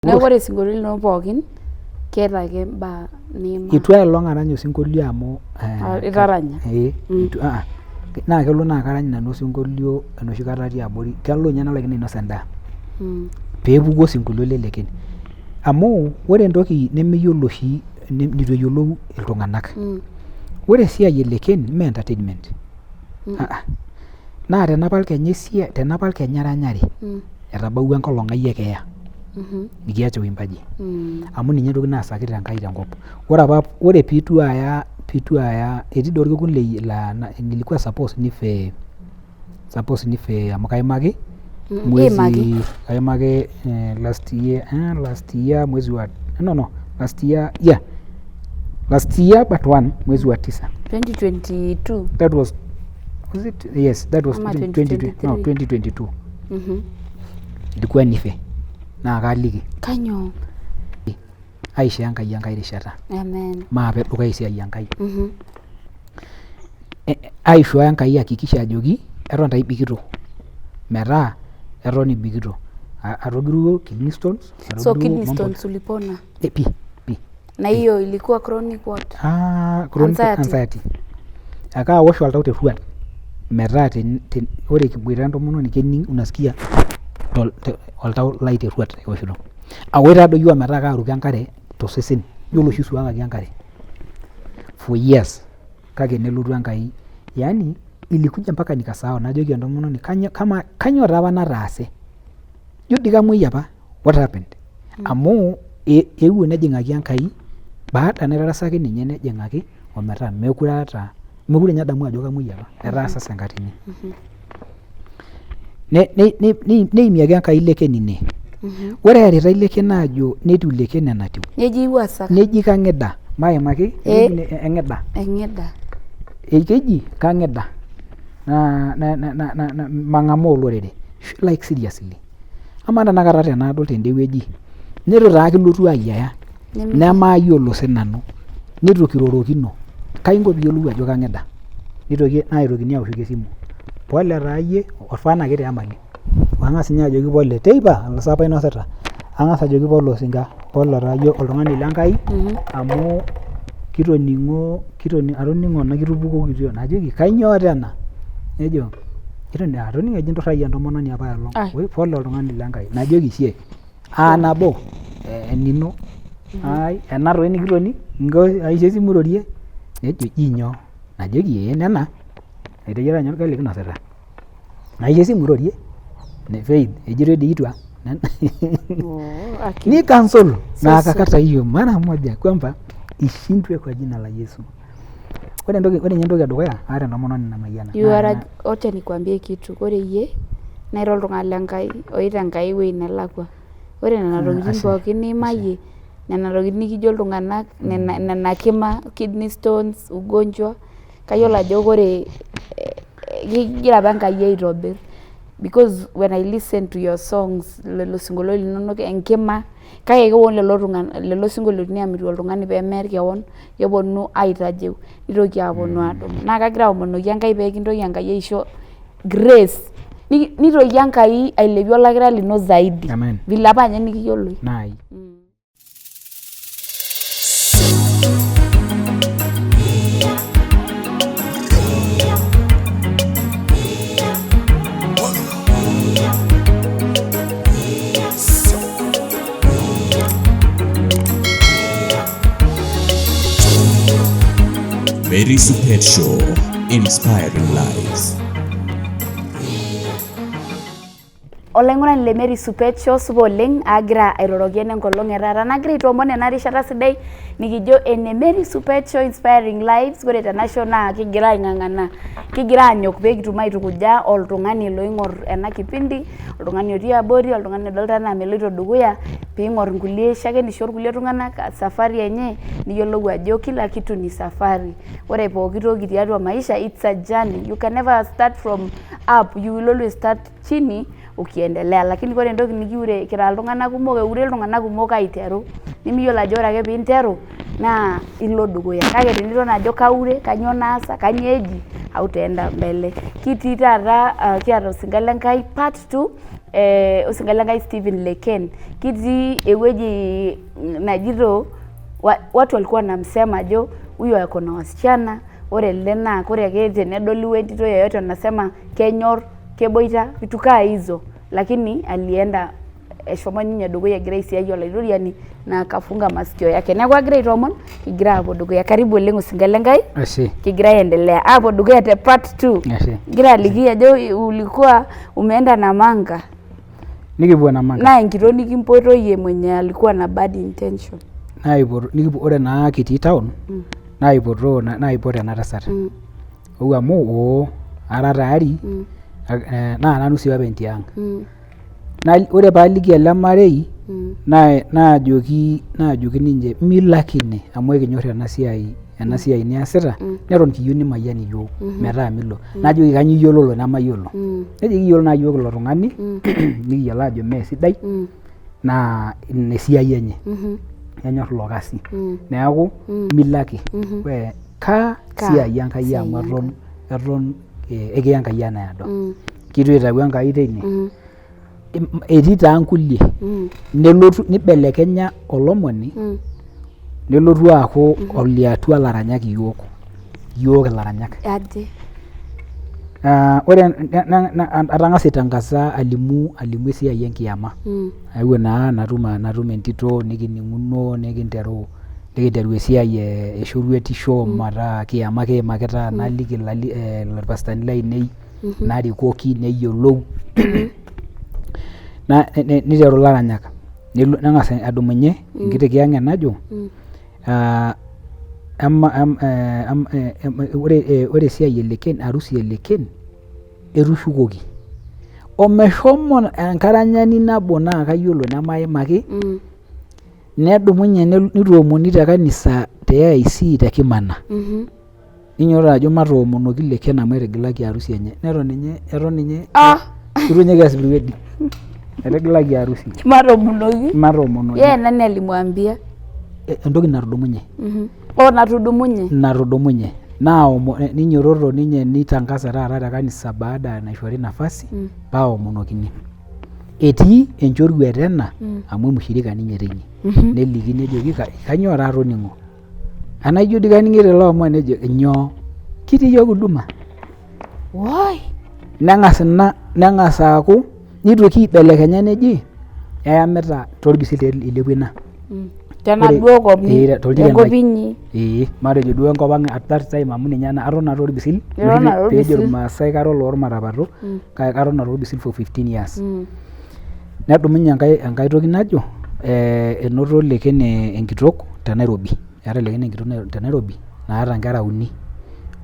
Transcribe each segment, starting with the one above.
Neeku ore isinkolioitin linonok pookin keeta ake imbaa niimaa. Eitu aelong arany osinkolio amu Itaranya. Ee naa kelo naa karany nanu osinkolio enoshi kata atii abori, kelo ninye nalaikino ainosa endaa pee epuku osinkolio le Leken. Amu ore entoki nemeyiolo oshi neitu eyiolou iltung'anak, ore esiai e Leken mee entertainment Naa tenapal kenya esiai, tenapal kenya eranyare etabawua enkolong ai e keeya nikiacha uimbaji amu ninye entoki naasakita Enkai tenkop. Ore apa ore piitu aya piitu aya etii dii orkekun laa nilikuwa suppose nife suppose nife amu kaimaki mwezi kaimaki last year last year mwezi wa no no last year yeah last year but one mwezi wa tisa 2022 that was was it yes that was Ama 2023 no 2022 ilikuwa nife naa kaaliki Kanyoo? Aishoo Enkai enkae rishata. Amen. Maape dukuya esiai Enkai. Aishoo Enkai hakikisha ajoki eton taa ibikito metaa eton ibikito. Atogiruo kidney stones. So kidney stones ulipona? Pii pii. Na hiyo ilikuwa chronic what? Ah, chronic anxiety. Ekaawosh oltau terruat metaa ore kiboita entomononi kening unasikia oltau lai terruat ewoshito. Oitadoyio ometaa kaaruko enkare tosesen, iyiolo oshi isuakaki enkare for years kake nelotu Enkai yaani ilikuja mpaka nikasahau najoki entomononi kainyoo taa apa nataase, ijo dii kamuoi apa what happened? Amu eewuo nejing'aki Enkai baada naitarasaki ninye nejing'aki ometaa meekure aata meekure ninye adamu ajo kamuoi apa etaa sasa enkatini. Neimiaki Enkai Leken ine. Ore earitai Leken aajo netiu Leken enatiu. Neji iwuasaka. Neji kang'ida. Maimaki eng'ida. Eng'ida. Keji kang'ida. Mang'amaa olorere. Like seriously. Amaa tenakata tenadol tende wueji neitu taa kilotu ayiaya nemaayiolo sinanu neitu kirorokino kai inko piiyiolou ajo kang'ida? Nitoki naitokini aoshoki esimu, pole taa iyie orfan ake taa emali, ang'as ninye ajoki pole teipa sapa ainosita, ang'as ajoki pole osinka, pole taa iyie oltung'ani le Nkai amu kitoning'o atoning'o nikitupukokitio najoki kainyoo tena, nejo atoning'o eji inturrayie entomononi apaelong, pole oltung'ani le Nkai, najoki shie aa nabo enino ai ena toi nikitoni aisho esimu irorie nejo ji nyoo najoki ee nena eteyiara ninye orgali kinosita naisho esimu irorie Faith ejitoi dii itua ni cancel na akakata hiyo mara moja kwamba ishindwe kwa jina la Yesu. Ore entoki ore ninye entoki edukuya aata entomononi namayiana. You are a, wacha nikwambie kitu ore iyie naa ira oltung'ani le Nkai oita Enkai ewueji nelakua. Ore nena tokitin pookin niimayie, nena tokitin nikijo iltung'anak, nena kima, kidney stones, ugonjwa, kayiolo ajo ore kegira apa Enkai aitobirr because when I listen to your songs lelo sinkolioitin linonok enkima kake keponu lelo tung'anak lelo sinkolioitin aamitu oltung'ani pee mear kewon keponu aitajeu nitoki aaponu aadumu. Naa kagira aomonoki Enkai pee kintoki Enkai aisho grace nitoki Enkai ailepie olakira lino zaidi vile apa ninye nikiyiolo. Naai. Mary Supet Show, inspiring lives. Olaing'urani le Mary Supet Show supa oleng aagira airoroki ena enkolong e taata nagira aitoomon ena rishata sidai nikijo ene Mary Supet Show inspiring lives. Ore tena show naa kigira aing'ang'ana kigira aanyok pee kitum aitukuja oltung'ani loing'or ena kipindi oltung'ani otii abori, oltung'ani odolita anaa meloito dukuya piing'or inkulie shakenisho orkulie tung'anak safari enye niyiolou ajo kila kitu ni safari. Ore pooki toki tiatua maisha it's a journey you can never start from up you will always start chini ukiendelea. Lakini ore entoki nikiure kira iltung'anak kumok eure iltung'anak kumok aiteru nimiyiolo ajo ore ake piinteru naa ilo dukuya. Kake teniton ajo kaure, kainyoo naasa, kainyoo eji hautaenda mbele. Kitii taata kiata osinka le Nkai part 2. Osinka lenkai Stephen Leken kitii ewueji najito watu walikuwa wanamsema ajo huyu ako na wasichana ore ele naa ore ake tenedoli wentito yeyote wanasema kenyor keboita vitu kaa hizo lakini alienda eshomo ninye dukuya egira aisiai olaitoriani na akafunga masikio yake. Neeku agira aitoomon kigira aapuo dukuya. Karibu oleng osinka le Nkai. Ashe. Kigira aendelea aapuo dukuya te part 2. Ashe. Igira aliki ajo ulikuwa umeenda Namanga. Nikipuo Namanga. Naa enkitok nikimpotoyie mwenye alikuwa na bad intention. Naipoto nikipuo ore naa kitii town naipotoo naipot ena tasat. Ou amu oo ara tayari naa nanu sii openy tiang. Ore paaliki ele marei naajoki naajoki ninche milo ake ine amu ekinyor ena siai ena siai niasita neton kiyieu nimayian iyiook metaa milo. Najoki kanyoo iyiololo nemayiolo. Nejo ekiyiolo naa iyiook ilo tung'ani nikiyiolo aajo mee sidai naa ina esiai enye kenyor ilo kasi. Neeku milo ake kaa siai Enkai amu eton eton ekiya Enkai enaedo. Kitu aitau Enkai teine etii taa nkulie nelotu nibelekenya olomoni nelotu aaku oliatua ilaranyak iyiook, iyiook ilaranyak. Aje? Ore atang'asa aitangasa alimu alimu esiai enkiyama aewuo naa natum entito nikining'uno nikinteru nikinteru esiai e shoruetisho metaa kiyama kiimakita naliki irpastani lainei narikoki neyiolou niteru ilaranyak neng'as adumunye enkiti kiyang'et najo ore esiai e Leken harusi e Leken etushukoki omeshomo enkaranyani nabo naa kayiolo nemaimaki nedumunye nitoomoni te kanisa te AIC te Kimana ninyototo ajo matoomonoki Leken amu etigilaki harusi enye neton ninye eton ninye itu ninye kias pre-wedding etigilaki harusi Matoomonoki. Matoomonoki. Yeye nani alimwambia? Entoki natudumunye. Oh, natudumunye. Natudumunye naomo ninyototo ninye nitangasa taata te kanisa baada naishori nafasi paaomonokini. Etii enchoruet ena amu emushirika ninye teine neliki nejoki kanyoo taa atoning'o anaa ijo dii kaning'ito ele omoni nejo nyoo kitii iyiook huduma. Woi. Neng'as ina neng'as aaku nitoki aibelekenya neji eyamita torbisil taa ilepua ina. Tenaduo kop tenkop inyi. Ee matejo duo enkop ang at that time amu ninye aton naa torbisil peejo irmaasai kara olormatapato kake katon naa torbisil for 15 years. Nedumunye enkae toki najo enoto Leken enkitok te Nairobi, eeta Leken enkitok te Nairobi naata nkera uni.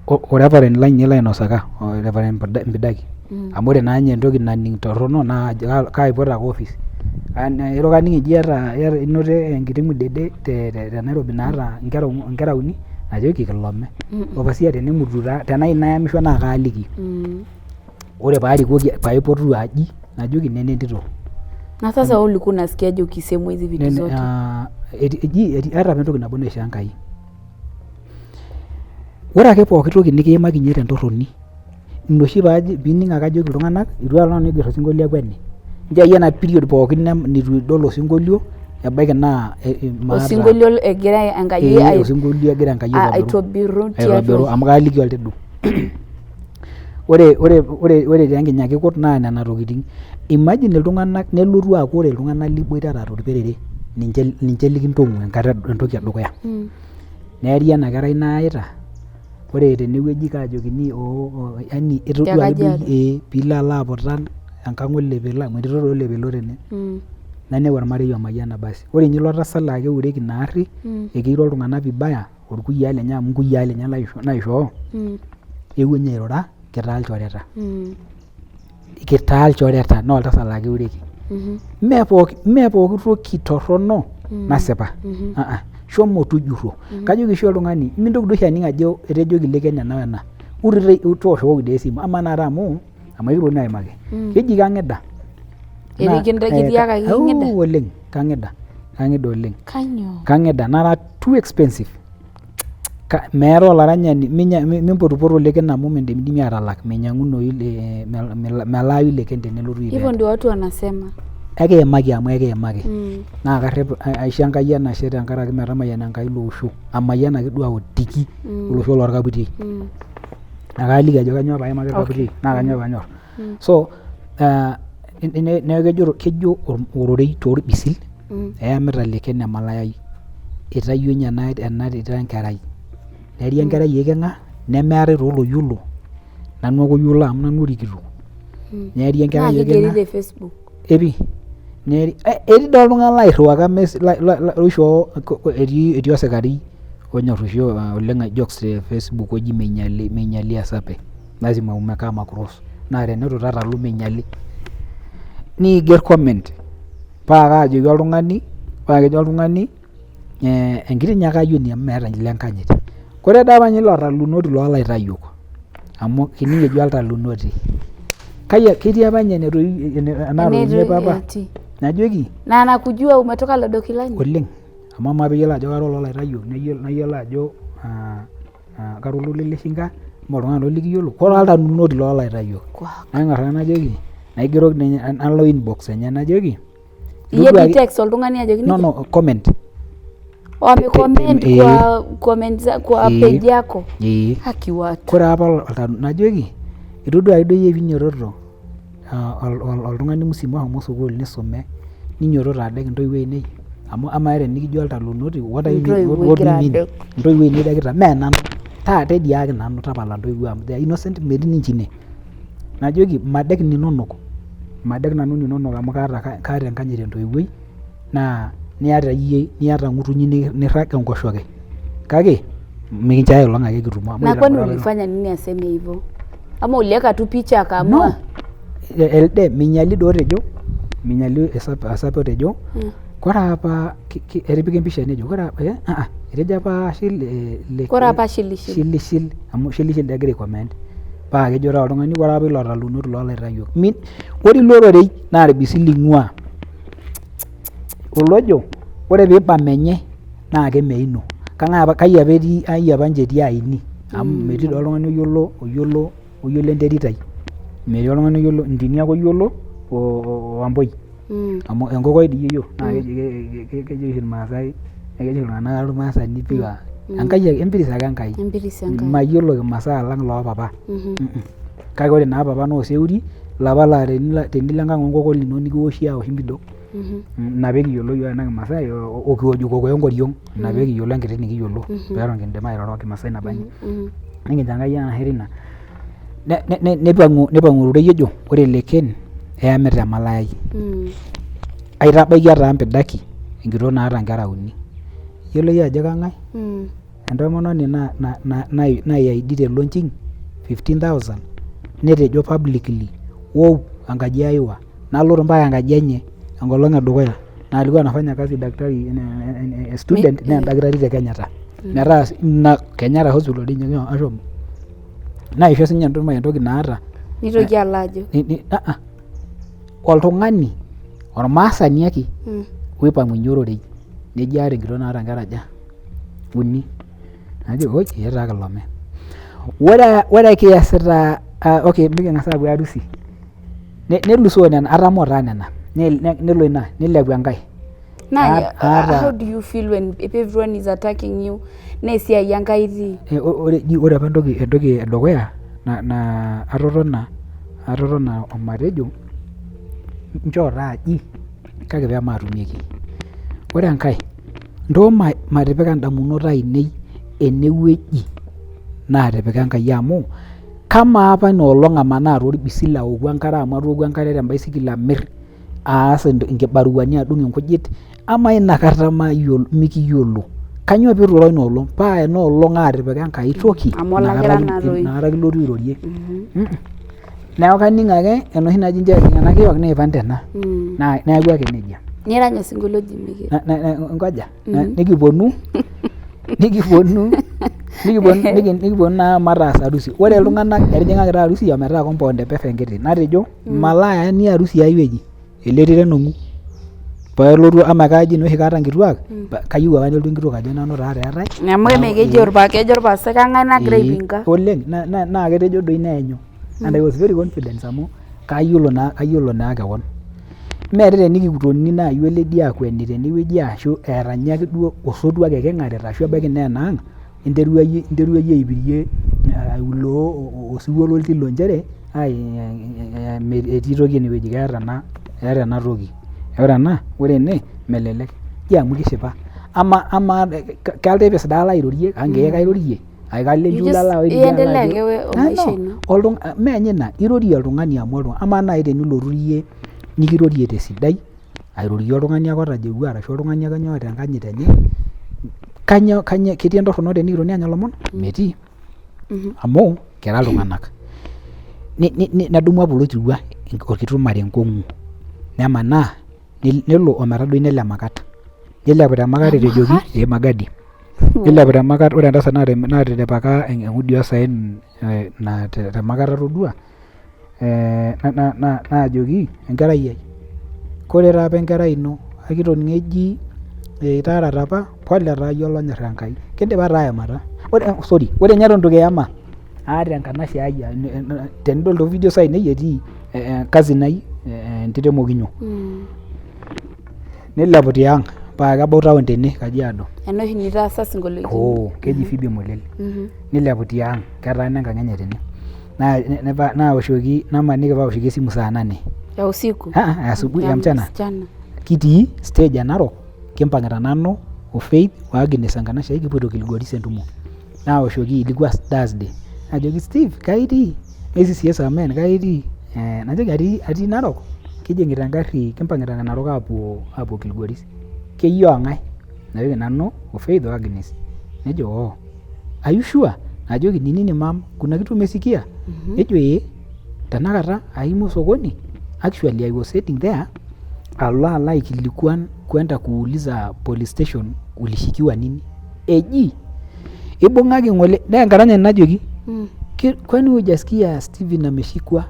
O reverend lai ninye lainosaka Reverend Mpidaki amu ore naa ninye entoki naning torrono naa kaipot ake office ero kaning eji iyata inoto enkiti ng'udede te Nairobi naata nkera uni najoki kilome. Opasia tenemutu taa tenaa nayamisho naa kaaliki. Ore paarikoki paipotu aji najoki nena entito. Na sasa wewe ulikuwa unasikiaje ukisemwa hizi vitu zote? Eji eeta apa entoki nabo naishoo Enkai. Ore ake pooki toki nikiimakinye tentorroni ina oshi piining ake ajoki iltung'anak eitu aikata nanu aigerr osinkolio akweni, nchoo ena period pookin neitu idol osinkolio ebaiki naa maata Osinkolio egira Enkai osinkolio egira Enkai aitobiru aitobiru amu kaaliki oltidu. Ore ore ore taa enkinyakikot naa nena tokitin. Imagine iltung'anak nelotu aaku ore iltung'anak liboitata torperere ninche ninche likintong'u enkata entoki edukuya. Neeri ena kerai nayaita ore tenewueji kaajokini oo yani itodua ake duo ee piilo alo aputan enkang olepelo amu entito taa olepelo tene. Nainepu ormarei omayiana basi. Ore ninye ilo tasat laa keureki ina arri ekeiro iltung'anak vibaya orkuyiaa lenye amu nkuyiaa lenye naishoo eewuo ninye airura kitaa ilchoreta. Kitaa ilchoreta naa oltasat laa keureki. Mee pooki mee pooki toki torrono nasipa shomo tujurro. Kajoki oshi oltung'ani mintoki dii oshi aning ajo etejoki Leken ena wena tooshokoki dii esimu amaa tenakata amu ekiponu aimaki keji kang'ida. Kitiakaki king'ida? Oleng kang'ida, kang'ida oleng. Kanyoo? Kang'ida nara too expensive. Meetae olaranyani, mimpotupotu Leken amu mindimidimi aatalak, minyiang'unoyu melaayu Leken tenelotu Hivyo event. ndio watu wanasema. Ekiimaki amu ekiimaki. Naa karrep aisho Enkai enashe tenkaraki metamayiana Enkai ilo osho, amayian ake duo aotiki olosho lorkaputiei. Ekaaliki ajo kainyoo paimaki orkaputiei naa kainyoo paanyorr. So neeku kejo ororei toorbisil eyamita Leken emalayai, itayio ninye ena tito enkerai. Neeri enkerai eiking'a nemeetae taa oloyiolo, nanu ake oyiolo amu nanu orikito. Neeri enkerai Naa kigeri eiking'a te Facebook. Epi, neeri etii doi iltung'anak lairriwaka message loishoo etii osikari onyorr oshi oleng jokes te Facebook oji meinyali esape lazima umecome across naa teneitu tatalu meinyali. Niigerr comment paa kaajoki oltung'ani, paa kejo oltung'ani enkiti ninye ake ayioni amu meeta lenkanyit. Kore doi apa ninye ilo talunoti loo laitayiok amu kining ejo oltalunoti, ketii apa ninye enatoiunye papa najoki. Na anakujua umetoka Ledokilani? Oleng amu amaa piiyiolo ajo kara oloo laitayiok nayiolo ajo kara ololeleshinka mee oltung'ani ilo likiyiolo, kore oltalunoti loo laitayiok. Naing'orr ake najoki naigeroki nalo inbox enye najoki. Iyie dii text oltung'ani ajoki nejia? No, no, comment. Wamecomment kwa comment kwa page yako? Haki watu. Kore apa najoki itodua ake duo iyie piinyototo oltung'ani musima oshomo sukuul nisume ninyototo adek intoiwuo ainei amu amaa tenikijo oltalunoti what do you mean? Intoiwuo ainei idekita mee nanu taa tediaki nanu tapala intoiwuo amu they are innocent metii ninche ine. Najoki madek ininonok, madek nanu ininonok amu kaata enkanyit entoiwuoi naa niata iyie niata ng'utunyi nirrag enkoshoke kake mikincho ai olong ake kitumo. Na kwani ulifanya nini aseme hivyo? Ama uliweka tu picha akaamua? No, elde minyali doi otejo, minyali asape otejo kore apa etipika empisha nejo kore apa etejo apa Kore apa shilishil. Shilishil amu shilishil doi egira aicomment paa kejo taa oltung'ani kore apa ilo talunoti loo laitayiok. Ore ilo rorei naa irbisil ing'uaa. Olojo ore piiba menye naa kemeino. Kang'ae apa kai apa etii ai apa ninche etii aini amu metii doi oltung'ani oyiolo oyiolo oyiolo enterit ai. Metii oltung'ani oyiolo ntini ake oyiolo wamboi amu enkokoi dii yieyioo naa kejo oshi irmaasai kejo oshi iltung'anak kara ormaasani pure Enkai ake empiris ake Enkai. Empiris Enkai. Mayiolo kimasaa alang loo papa. Kake ore naa papa naa oseuri lapa laa tenilo enkang oo nkoko ino nikiwoshi awosh impido. Ina pee kiyiolo iyiook ena kimaasai okiwoj kokoyo enkoriong ina pee kiyiolo enkiti nikiyiolo pee eton kindim airoro kimaasai nabanji. Nikincho Enkai enashe teina. Neipang'u ororei ojo ore Leken eyamita emalayai. Aitabaikia taa mpidaki enkitok naata nkera uni. Iyiolo iyie ajo kang'ae? Entomononi naiaidi te launching 15,000 netejo publicly wou enkaji ai wa nalotu mpaka enkaji enye enkolong edukuya na alikuwa anafanya kazi daktari student naa endakitari te Kenyatta metaa ina Kenyatta hospital dii ninye ashomo naisho sinye entoki naata Nitoki alo ajo. Oltung'ani ormaasani ake oipang'unye ororei nejo aata enkitok naata nkera aja uni najo oi ee taa kilome. Ore kiasita okay miking'as aapuo harusi nelusoo nena atamoo taa nena nelo ina nilepu enkae. Naa how do you feel when everyone is attacking you naa esiai Enkai itii? Ore apa entoki edukuya naa atotona omatejo nchoo taa aji kake pee maatumieki. Ore enkae ntoo matipika indamunot ainei enewueji naatipika Enkai amu kamaa apa ina olong amanaa torbisil aoku enkare amu atookua enkare tembaisikil amirr aas inkibaruani adung inkujit amaa inakata mikiyiolo kainyoo pee itu iro ina olong paa ena olong aatipika Enkai toki inakata kilotu airorie. Neeku kaning ake enoshi naji nchoo ejing ena kiyok niipang tena neeku ake nejia. Nirany osinkolio oji Ngoja nikiponu nikiponu nikiponu naa mataas harusi. Ore iltung'anak etijing'akita harusi ometaa compound eperra enkiti natejo malaya ni harusi ai wueji ele tito enong'u. Peelotu ama kaaji naa oshi kaata nkituak, kayieu apa nelotu enkitok ajo nanu taa eetae. Amu eme keji kejo orpastai kang'ae nagira aipinga. Oleng naa ketejo doi neenyu. And I was very confident amu kayiolo naa kayiolo naa kewon. Mee dii tenikitoni naaji wele dia akweni tenewueji ashu eeta ninye ake duo osotua kiking'arita ashu ebaiki naa enaang interua iyie interua iyie aipirie ailoo osiwuo loltilo nchere etii toki enewueji keeta ena keeta ena toki. Ore ena ore ene melelek ji amu kishipa ama amaa keltipis dii alo airorie kankeek airorie Iendelea ake o maisha ino. Mee ninye ina irorie oltung'ani amu oltung'ani amaa naaji tenilotu iyie nikirorie tesidai airorie oltung'ani ake otajeuwua arashu oltung'ani ake oota enkanyit enye kanyoo kanyoo ketii entorrono tenikitoni aanya ilomon? Metii amu kira iltung'anak. Nedumu apa olotirwua orkitumare enkong'u nemanaa nelo ometadoi nelo emakat nilepu temakat etejoki ee magadi nilepu temakat ore entasat natiripaka eng'udi osaen naa temakat atodua naajoki enkerai ai kore taa apa enkerai ino akitoning'o eji itaarate apa pole taa iyie olonyorr Enkai kindipa taa aemata ore sorry ore ninye eton itu kiyama aata enkanashe ai tenidol too videos ainei etii cousin ai entito e Mokinyo nilepu tiang paa kebau town tene Kajiado. Ena oshi nitaasa sinkolioitin. Oo keji Phoebe Molel. Nilepu tiang ketaana enkang enye tene naoshoki namaniki paoshoki esimu saa nane. Ya usiku? Ya asubuhi ya mchana. Kitii stage e Narok kimpang'ita nanu o Faith o Agnes enkanashe ai kipuoito Kilgoris entumo. Naoshoki ilikuwa Thursday najoki Steve kai itii? ACCS Amen kai itii? Najoki atii Narok kijing'ita engarri kimpang'ita Narok aapuo aapuo Kilgoris. Keyie ong'ae? Najoki nanu o Faith o Agnes. Nejo oo. Are you sure? Najoki ni nini mum kuna kitu umesikia? Nejo ee. Tenakata aimua osokoni actually I was sitting there alo alo aikilikuan kwenda kuuliza police station ulishikiwa nini? Eji ibung'aki ng'ole naa enkaranyani najoki kwani hujasikia Steven ameshikwa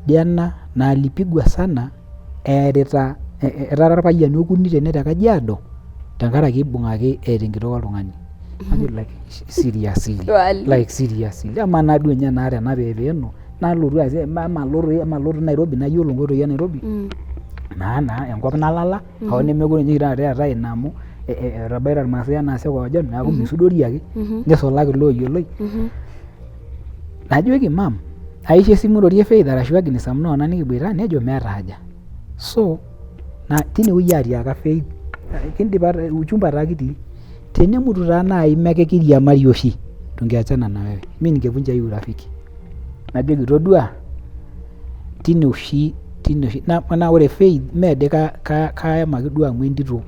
jana na alipigwa sana eerita etaara irpayiani okuni tene te Kajiado tenkaraki ibung'aki eeta enkitok oltung'ani. Najo like seriously like seriously amaa naa duo ninye naata ena peepeeno nalotu emalo toi Nairobi nayiolo nkoitoi e Nairobi naa naa enkop nalala hoo nemekure ninye oshi taata eetae ina amu etabaita irmaasai anaa isikojon neeku misudori ake nisulaki ilooyioloi. Najoki ma'am aisho esimu irorie Faith arashu Agnes amu noona nikiboita nejo meeta haja. So na tinewueji aatiaka Faith kindipa uchumba taa kitii tenemutu taa naaji mekiriamari oshi tungeachana na wewe mi ningevunja hii urafiki. Najoki todua tine oshi tine oshi naa ore Faith mee dii kaemaki duo amu entito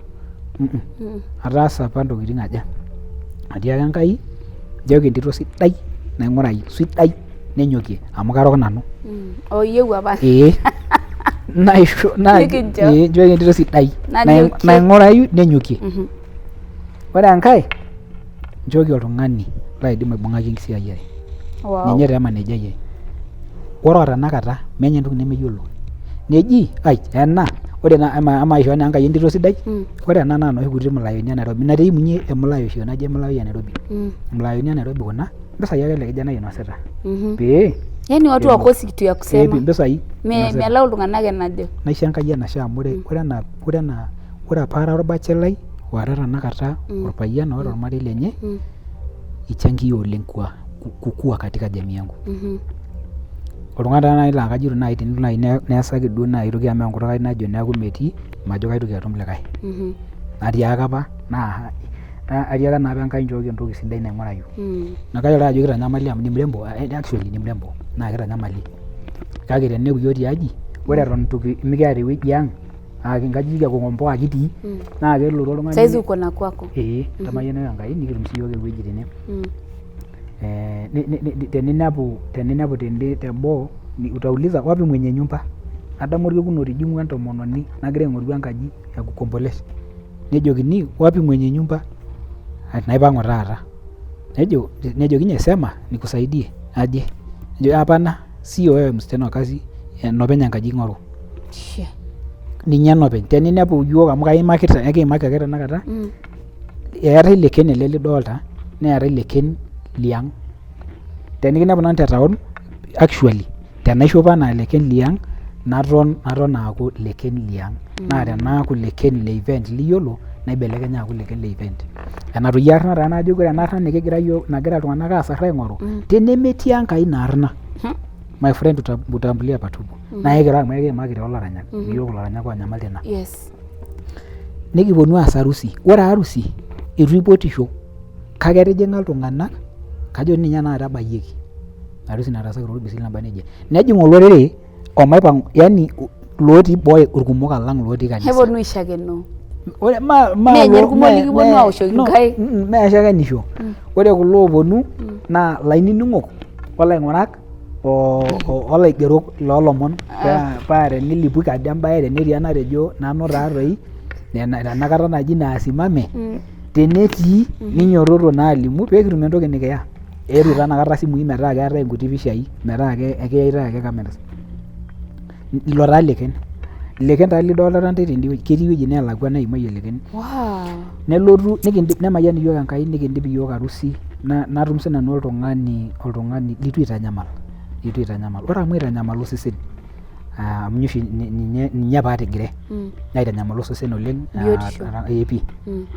ataasa apa ntokitin aja atiaka Enkai nchooki entito sidai naing'urayu sidai nenyokie amu karok nanu. Oyieu apa. Ee naisho Nikincho. ee nchooki entito sidai Nanyokie. naing'urayu nenyokie. Ore enkae nchooki oltung'ani laidim aibung'aki enkisiayiare. Wow. Ninye taa emanejai ai. Ore o tenakata menya entoki nemeyiolo. Neji ai ena ore amaa aishoo naa Enkai entito sidai ore ena naa inoshi kuti mulayoni e Nairobi. Ina teimunye emulae oshi naji emulae e Nairobi. Mulayoni e Nairobi kuna mpisai ake ele kijanai oinosita. Pee Yaani watu wakosi kitu ya kusema. Mpisai. Melau iltung'anak enajo. Naisho Enkai enashe amu ore ore ena ore ena ore apa ara orbachelai oara tenakata orpayian oota ormarei lenye ichangia oleng kwa kukua katika jamii yangu. Oltung'ani taa naaji laa kajito naaji tenelo naaji neesaki duo naaji toki amu enkutuk ai najo neeku metii majo kaitoki atum likae. Natiaka apa naa atiaka naa apa Enkai nchooki entoki sidai naing'urayu. Naa kayiolo ake ajo kitanyamali amu ni mrembo actually ni mrembo naa kitanyamali. Kake teneeku iyiok tiaji ore eton itu mikiata ewueji ang aa nkajijik e kukomboa kitii naa kelotu oltung'ani. Saizi uko na kwako. Ee etamayiana Enkai nikitum siyiok ewueji tene. Teninepu teninepu tende teboo utauliza wapi mwenye nyumba. Adamu orkekun otijing'ua entomononi nagira aing'oru enkaji ya kukombolesha nejokini wapi mwenye nyumba naipang'u taata nejo nejoki ninye sema nikusaidie aje nejo hapana sio wewe msichana wa kazi enopeny enkaji ing'oru. Ninye enopeny. Teninepu iyiok amu kaimakita, ekiimaki ake tenakata, eetae Leken ele lidolta, neetae Leken liang'. Tenikinepu nanu te town, actually tenaishopo anaa Leken liang', naton naton aaku Leken liang'. Naa tenaaku Leken le event liyiolo, naibelekenya aaku Leken le event. Ena toi arna taa najoki ore ena arna nikigira iyiok nagira iltung'anak aasarr aing'oru, tenemetii Enkai ina arna, my friend utaambulia patupu. Naa ekiro amu ekiimaki toolaranyak, iyiok ilaranyak oonyamal tena. Nikiponu aas harusi. Ore harusi, eitu aipotisho kake etijing'a iltung'anak kajo ninye tenakata ebayieki harusi nataasaki torbisil naba nejia. Nejing olorere omaipang'u yani lootii boo irkumok alang lootii kanisa. Keponu aishakenoo. Ore ma ma Mee ninye irkumok likiponu aoshoki inkaik. Mee shakenisho. Ore kulo ooponu naa ilainining'ok olaing'urak olaigerok loolomon paa tenilipuka ade embae tenetii enatejo nanu taa toi tenakata naji naasimame tenetii ninyototo naa alimu pee kitum entoki nikiya. Eetuo tenakata isimui metaa keetae inkuti pishai metaa keyaitae ake cameras. Ilo taa Leken. Leken taa lidoltata intae tende wueji, ketii wuejitin neelakua naimayie Leken. Nelotu nikindip nemayian iyiok Enkai nikindip iyiok harusi natum sinanu oltung'ani oltung'ani litu aitanyamal, litu aitanyamal. Ore amu aitanyamala osesen amu ninye oshi ninye apa atigire naitanyamala osesen oleng' ee pii.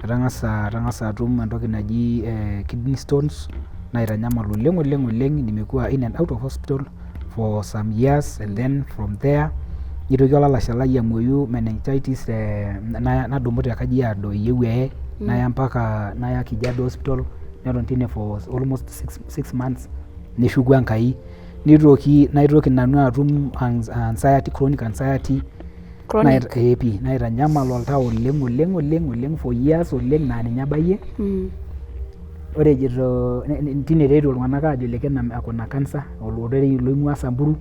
Atang'asa atum entoki naji kidney stones naitanyamal oleng' oleng' oleng' nimekuwa in and out of hospital for some years and then from there nitoki olalashe lai amuoyu meningitis nadumu te Kajiado eyieu eye naya mpaka naya Kijabe hospital neton tine for almost 6 months neshuku Enkai. Nitoki naitoki nanu atum anxiety, chronic anxiety ee pii naitanyamal oltau oleng' oleng' oleng' oleng' for years oleng' naa ninye abayie. Ore ejito tine taa eetuo iltung'anak aajo Leken ako na cancer olorere loing'ua Samburu.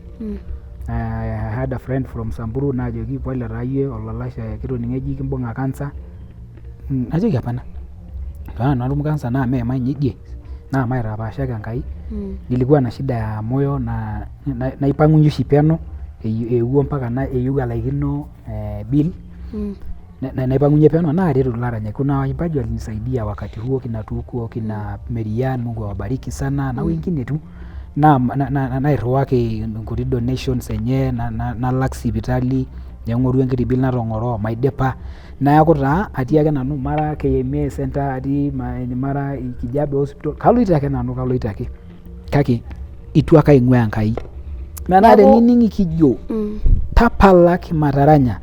I had a friend from Samburu naajoki pole taa iyie olalashe kitoning'o eji kimbung'a cancer. Najoki hapana, ore tenatum cancer naa mee mainye idie naa maitapaashaki Enkai. Nilikuwa na shida ya moyo naipang'unye oshi peno eewuo mpaka eyieu alaikino bill naipang'unye peno naaret ilaranyak. Kuna waimbaji walinisaidia wakati huo kina Tuko, kina Merian, Mungu awabariki sana na wengine tu nairriwaki nkuti donations enye nalak sipitali neng'oru enkiti bill natong'oro omaidipa. Neeku taa atii ake nanu mara KMA centre atii mara Kijabe hospital kaloito ake nanu kaloito ake kake itu ake aing'ua Enkai. Metaa tenining kijo tapalaki mataranya,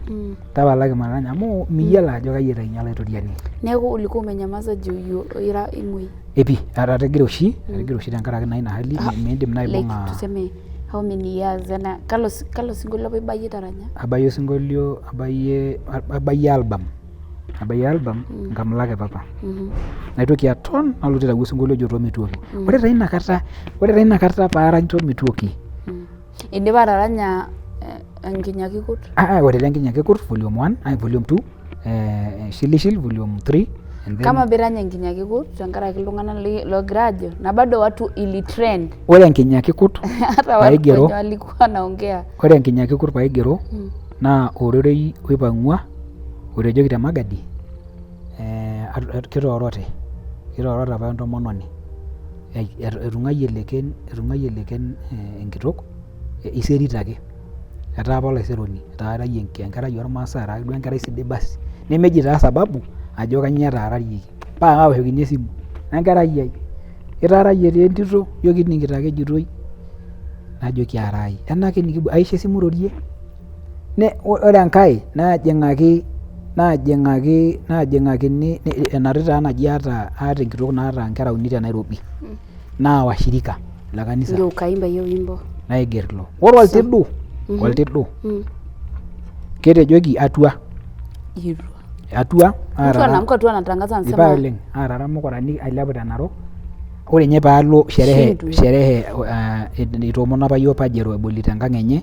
tapalaki mataranya amu miyiolo ajo kai itayunye Olaitoriani. Neeku ulikuwa umenyamaza juu ira imuoi? Epi atigira oshi, atigira oshi tenkaraki naa ina hali miindim naa aibung'a. Like tuseme how many years ena kalo kalo sinkolio apa ibayie taranya? Abayie osinkolio abayie abayie album, abayie album Nkamulak e Papa. Naitoki aton nalotu aitayu osinkolio ojo Tomituoki. Ore taa ina kata, ore taa ina kata paarany Tomituoki. Indipa ataranya Enkinyakikut? Ore taa Enkinyakikut volume 1, volume 2, Shilishil volume 3. Kama pirany Enkinyakikut tenkaraki iltung'anak loogira aajo na bado watu ili trend. Ore Enkinyakikut Hata watu wenye walikuwa wanaongea. Ore Enkinyakikut paigero naa ororei oipang'ua otejoki te Magadi kitoorote, kitoorote apa entomononi etung'uayie Leken, etung'uayie Leken enkitok iserit ake etaa apa olaiseroni etaarayie enkerai ormaasai etaake duo enkerai sidai basi nemeji taa sababu ajo kainyoo etaararieki paa kaoshokini esimu enkerai ai itaarayie taa entito ijo kining'ito ake ejitoi najoki aaraai enake aisho esimu rorie ore enkae naajing'aki naajing'aki naajing'akini ena taa naji aata aata enkitok naata inkera uni te Nairobi naa washirika le kanisa. Ndio ukaimba hiyo wimbo. Naiger ilo. Ore oltidu, oltidu ketejoki atua. Atua. Mtu anaamka tu anatangaza anasema. Oleng aatara mukurani ailepu te Narok. Ore ninye paalo sherehe sherehe itoomono apa yiok Pajero ebolito enkang enye.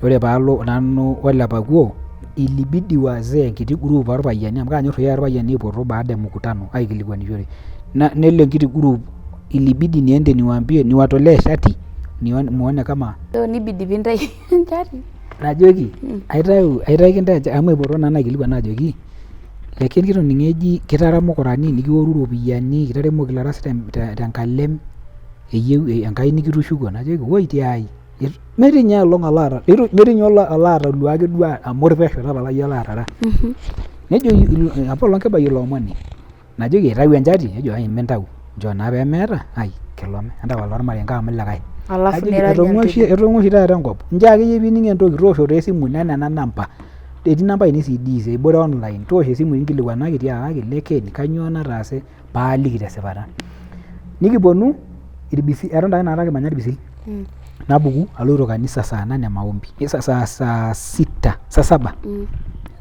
Ore paalo nanu olepakuo ilibidi wazee enkiti group orpayiani amu kaanyor oshi irpayiani aipoto baada ya mkutano aikilikuanishore. Nelo enkiti group ilibidi niende niwaambie niwatolee shati muone kama. Nibidi piintai enchati. Najoki aitayu aitaki intae amu aipoto naa naikilikuan ajoki lakini kitoning'o eji kitara mukurani nikioru iropiyiani, kitaremoki ilaras tenkalem eyieu Enkai nikitushuko. Najoki woi tiai, metii ninye ai olong' olaata, metii ninye olaatoluaki duo amor pesho tapala iyie olaatara. Nejo apaelong' kibayie ilo omoni. Najoki aitayu enchati, nejo ai mintau, nchoo naa pemeeta ai kilome entapala olmarenke amu likae. Alafu Najoki nirony etong'ua oshi oltidu. etong'ua oshi taata enkop, nchoo akeyie piining entoki toosho taa esimu nena namba, etii namba ainei CDs ebore online, toosho esimu nkilikuanaki tiakaki Leken kainyoo nataase paaliki tesipata. Nikiponu irbisil eton taa inakata kimanya irbisil, napuku aloito kanisa saa nane maombi, saa sita, saa saba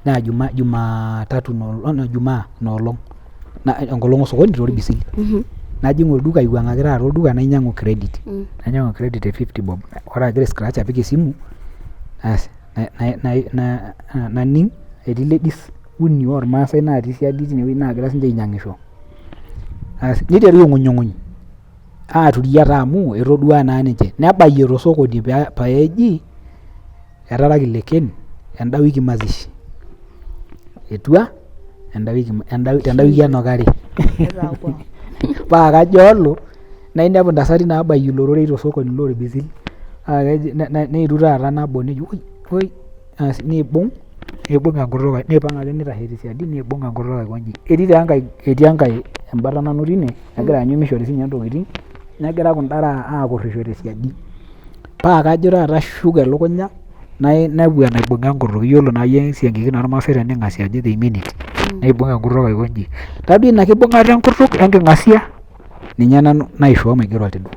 naa jumatatu inoolong, jumaa inoolong enkolong osokoni torbisil. Najing olduka aiwuang'aki taata olduka nainyang'u credit, nainyang'u credit e 50 bob. Ore agira aiscratch apik esimu, asi naning etii ladies uni ormaasai natii siadi tinewueji naagira sininche ainyang'isho. Asi niteru aing'unyung'uny aturia taa amu etodua naa ninche. Nebayie tosokoni pee eji etaraki Leken enda wiki mazishi. Etua enda wiki tenda wiki enukari. Paa kajo alo nainepu ntasati naabayie ilo rorei tosokoni lorbisil paa keji neetu taata nabo nejo woi woi asi neibung neibung enkutuk neipang ake neitashe tesiadi neibung enkutuk aiko inji. Etii taa enkae etii enkae embata nanu tine egira aanyu mishori sininye ntokitin negira kunda aakurrisho tesiadi. Paa kajo taata ashuk elukunya nainepu enaibung'a enkutuk iyiolo naa iyie isiankikin ormaasai tening'asia ajo they mean it neibung enkutuk aiko inji. Tadua ina kibung'ata enkutuk wenking'asia ninye nanu naishoo maigero oltidu.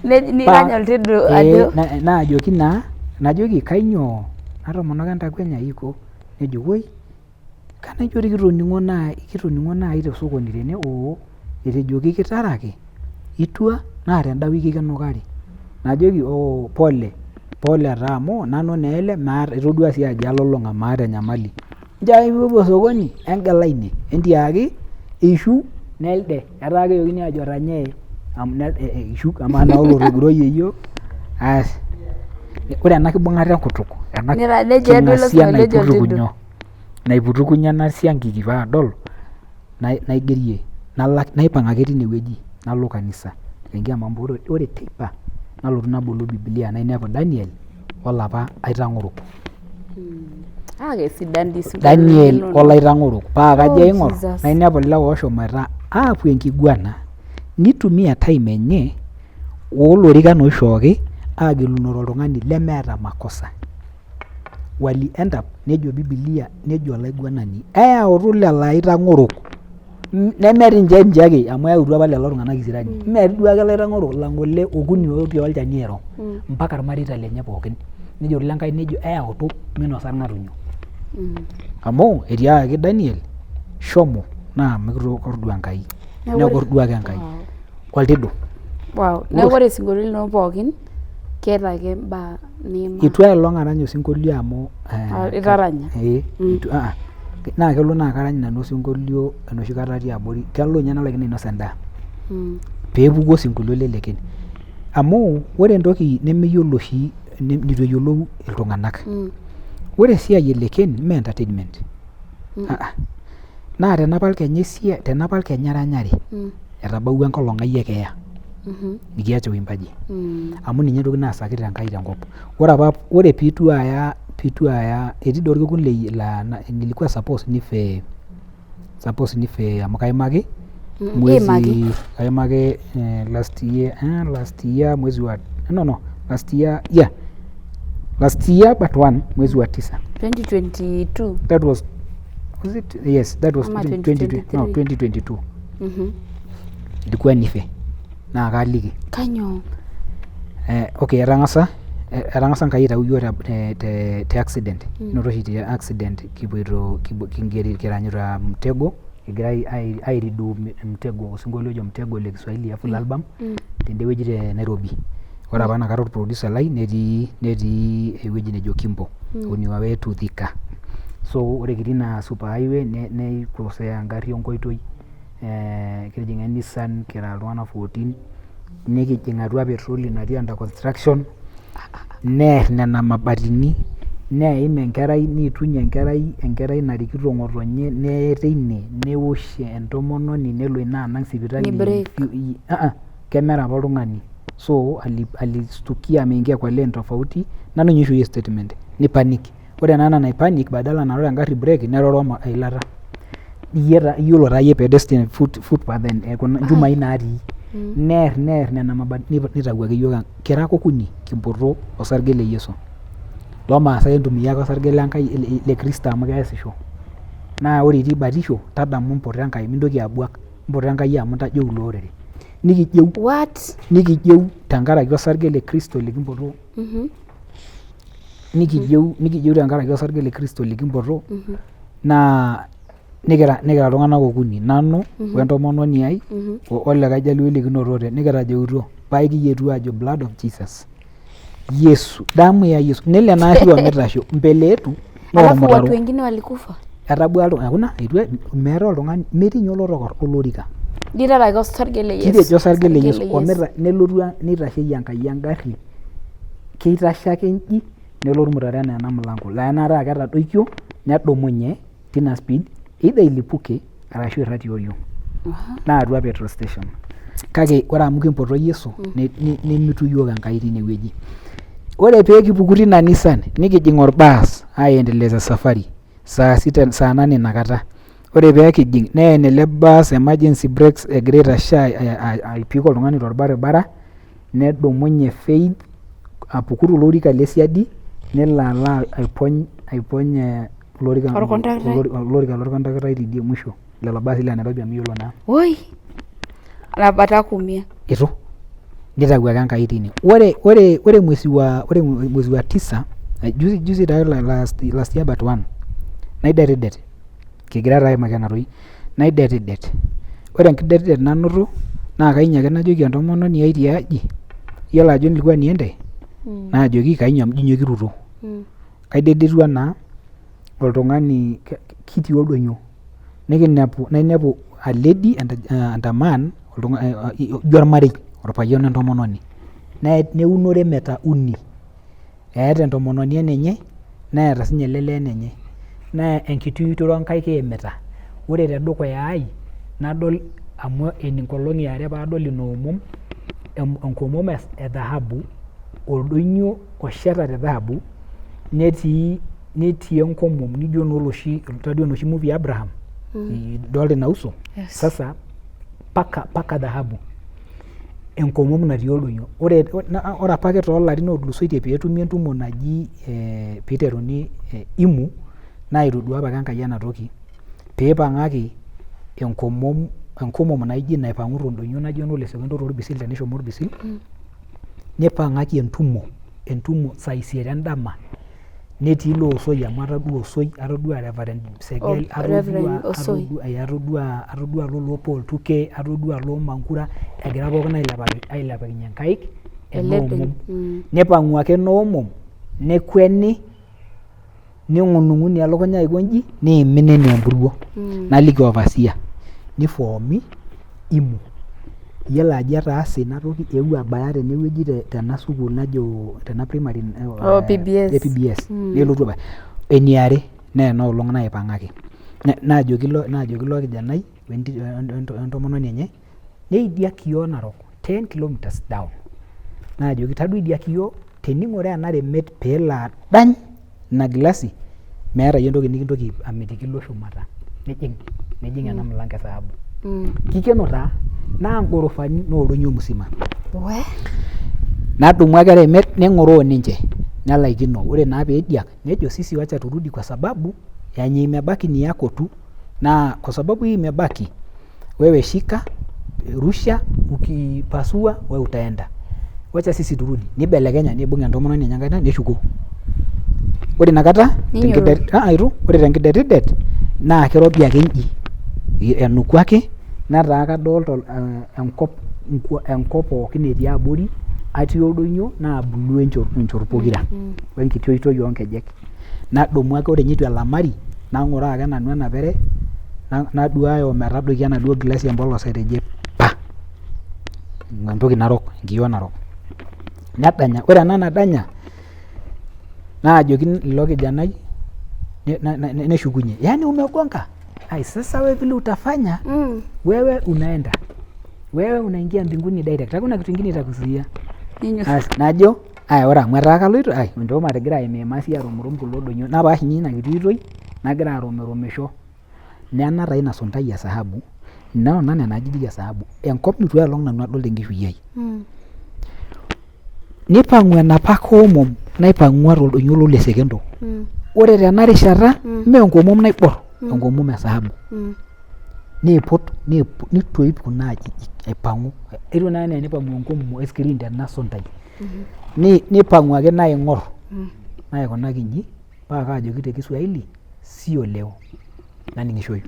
Nikany oltidu ajo Naajoki naa najoki kainyoo natomonoko entakuenya iko nejo woi kanaijo dii kitoning'o nai kitoning'o nai tosokoni tene oo etejoki kitaraki itua naa tenda wiki kinukari. Najoki oo pole, pole taa amu nanu naa ele maata itodua sii ajo alolong'a maata enyamali. Nchoo ake piipuopuo osokoni engila ine entiaki ishu nelde etaa keyokini aajo otanyaaye ishu amaa naa olotogiro yeyio. Asi ore ena kibung'ata enkutuk ena king'asia naiputukunyo ena siankiki paadol naigerie nalak naipang ake tinewueji nalo kanisa tenkiama amu ore teipa nalotu nabolu bibilia nainepu Daniel olapa aitang'orok. Kake sidan dii isinkolioitin Daniel linonok. olaitang'orok paa kajo Oh aing'or Jesus. nainepu ilewa ooshomoita aapuo enkiguana nitumia time enye oolorikan oishooki aagilunore oltung'ani lemeeta makosa. Wali end up nejo bibilia nejo olaiguanani eyautu lelo aitang'orok neme ninche nche ake amu eyautua apa lelo tung'anak isirani mme duo ake ilaitang'orok lang'ole okuni otii olchani ero mpaka irmareita lenye pookin nejo ile Nkai nejo eyautu minosa irng'atunyo amu etiakaki Daniel shomo naa mikitordu Enkai nekordu ake Enkai oltidu. Wow. Neeku ore isinkolioitin linonok pookin keeta ake imbaa niimaa. Eitu aelong arany osinkolio amu Ah, itaranya? Ee, naa kelo naa karany nanu osinkolio enoshi kata atii abori, kelo ninye nalaikino ainosa endaa peepuku osinkolio le Leken. Amu ore entoki nemeyiolo oshi neitu eyiolou iltung'anak, ore esiai e Leken mee entertainment naa tenapal kenya esiai tenapal kenya eranyare etabawua enkolong ai e keeya nikiacha uimbaji amu ninye entoki naasakita Enkai tenkop. Ore apa ore piitu aya piitu aya etii dii orkekun laa nilikuwa suppose nife suppose nife amu kaimaki mwezi kaimaki last year mwezi wa no no last year yeah last year but one mwezi wa tisa 2022. That was it yes that was Ama 2022 no 2023. 2022 ilikuwa nife naa kaaliki. Kanyoo? Okay etang'asa etang'asa Enkai aitau iyiok te te te accident kinoto oshi te accident kipuoito kiranyita Mtego kigira ai redo Mtego osinkolio ojo Mtego le Kiswahili full album tende wueji te Nairobi. Ore apa inakata orproducer lai netii netii ewueji nejo Kimbo on your way to Thika. So ore kitii ina super highway neikosea engarri enkoitoi kitijing'a e Nissan kira iltung'anak 14 nikijing atua petroli natii under construction. Neer nena mabatini, neim enkerai niituny enkerai, enkerai narikito ng'otonye neye teine, newosh entomononi nelo ina anang' sipitali. Ni break. Kemera apa oltung'ani. So alistukia ameingia kwa lane tofauti, nanu ninye oishooyie statement, ni panic. Ore ena nai panic badala naroro engarri brake neroro eilata. Iyiolo taa iyie pedestrian footpath kuna nchumai natii. Neer neer nena mabatini nitau ake yiok kira ake okuni kimpoto osarge le Yesu. Loomaasai entumia ake osarge le Nkai le Kristo amu keesisho. Naa ore itii batisho tadamu mpoto Enkai mintoki abuak, mpoto Enkai amu intajou ilo orere. Nikijeu. What? Nikijeu tenkaraki osarge le Kristo likimpoto. Nikijeu nikijeu tenkaraki osarge le Kristo likimpoto naa nikira nikira iltung'anak okuni nanu wentomononi ai olikae jaluoi likinotote nikitajeutuo paa ekiyietu aajo blood of Jesus Yesu damu ya Yesu nelo ena arri omitasho mbele yetu naa Alafu watu ormutaro wengine walikufa. etabua iltung'anak hakuna eitu meetae oltung'ani metii ninye olotokorra olorika Nitara ake osarge le Yesu. kitejo osarge le Yesu omita nelotu nitasheyie Enkai engarri keitashe ake inji nelotu ormutaro enaa ena mulango laa enaata aa ketadoikio nedumunye tina speed either ilipuke arashu irrag tioriong naa atua petrol station kake ore amu kimpoto Yesu nemitu yiok Enkai tinewueji. Ore pee kipuku tina Nissan nikijing orbaas aendeleza safari saa sita saa nane inakata. Ore pee kijing neen ele baas emergency brakes egira aitashe aipik oltung'ani torbaribara nedumunye Faith apuku tolorika le siadi nelo alo aipony aipony olorika Orkondaktai. olorika lorkondaktai tidie musho lelo baasi le Nairobi amu iyiolo naa. Woi. Anapata kuumia. Itu nitau ake Enkai tine. Ore ore ore mwezi wa ore mwezi wa tisa juzi juzi taa last, last year but one naidetidet kigira taa aimaki ena toi naidetidet. Ore enkidetidet nanoto naa kainyo ake najoki entomononi ai tiaji iyiolo ajo nilikuwa niende naajoki kainyo amu ijo kiruto. Kaidedetua naa oltung'ani kitii oldonyio nikinepu nainepu a lady and a man ijo ormarei orpayian wentomononi neuno remeta uni eeta entomononi enenye neeta sinye ele lee enenye naa enkiti oitoi onkaik iimita ore tedukuya ai nadol amu enkolong eare paadol ina omom enkomom e dhahabu oldonyio osheta te dhahabu netii netii enkomom nijo enooloshi tadua enoshi movie e Abraham idolta ina uso Yes. sasa paka paka dhahabu enkomom natii oldonyio ore ore apake toolarin ootulusoitie peetumi entumo naji eh, piiteruni eh, imu naa itodua apake Enkai ena toki piipang'aki enkomom enkomom naijo ina aipang'u toldonyio najo enoo Ole Sekento torbisil tenishomo orbisil nipang'aki entumo entumo saa isiet endama netii ilo osoi amu atadua osoi atodua Reverend Segel Reverend Osoi. atodua atodua atodua lolo Paul Tuke atodua loo Mankura egira pookin ailepaki ailepakinye nkaik ena Ele omom mm. nipang'u ake ena omom nekweni ning'unung'uni elukunya aiko inji niimin enaa empuruo Mm. naliki opasia nifoomi imu iyiolo ajo etaase ina toki eewuo abaya tenewueji tena sukuul najo tena primary Oh, PBS. e PBS Mm. nelotu abaya eniare naa ena olong naipang'aki naajoki ilo naajoki ilo kijanai wentomononi enye neidia kioo narok 10 kilometers down naajoki tadua idia kioo tening'oraa ena remet peelo adany ina gilasi meeta iyie entoki nikintoki amitiki ilo shumata nijing nijing ena mulango e thahabu kikeno taa naa ngorofani naa oldonyio musima We. nadumu ake eremet neng'oroo ninche nelaikino ore naa peediak nejo sisi wacha turudi kwa sababu yenye imebaki ni yako tu na kwa sababu hii imebaki wewe shika rusha ukipasua we utaenda wacha sisi turudi nibelekenya nibung entomononi enye enkaina neshuko ore inakata Ninyororo. tenkidet ah, itu ore tenkidetidet naa kirobi ake inji enuku ake netaa kadolta enkop enkop pookin etii abori atii oldonyio naa blue inchot pokira wenkiti oitoi oonkejek nadumu ake ore ninye eitu elamari nang'oroo ake nanu enapere naduaya ometadoiki enaduo gilasi empolos atejo pa entoki narok enkiyio narok. Nedanya, ore ena nadanya naajoki ilo kijanai neshukunye, yaani umegonga ai sasa wewe vile utafanya wewe unaenda wewe unaingia mbinguni direct, hakuna kitu ingine itakuzuia. As, najo aya ore amu etaa kaloito ai ntoo matigira aimiima sii arumrum kulo donyio napaash ninye ina kiti oitoi nagira arumirumisho nena taa ina suntai e sahabu nona nena ajijik e sahabu enkop neitu aelong nanu adol tenkishui ai. Nipang'u enapa komom naipang'ua toldonyio lo Lesekento. Ore tena rishata mee enkomom naibor, enkomom e sahabu. Niiput nitoip kuna ajijik aipang'u etiu naa enaa enipang'u enkomom e screen tena suntai. Nipang'u ake naing'or naikunaki inji paa kaajoki te Kiswahili sio leo naning'ishoyu.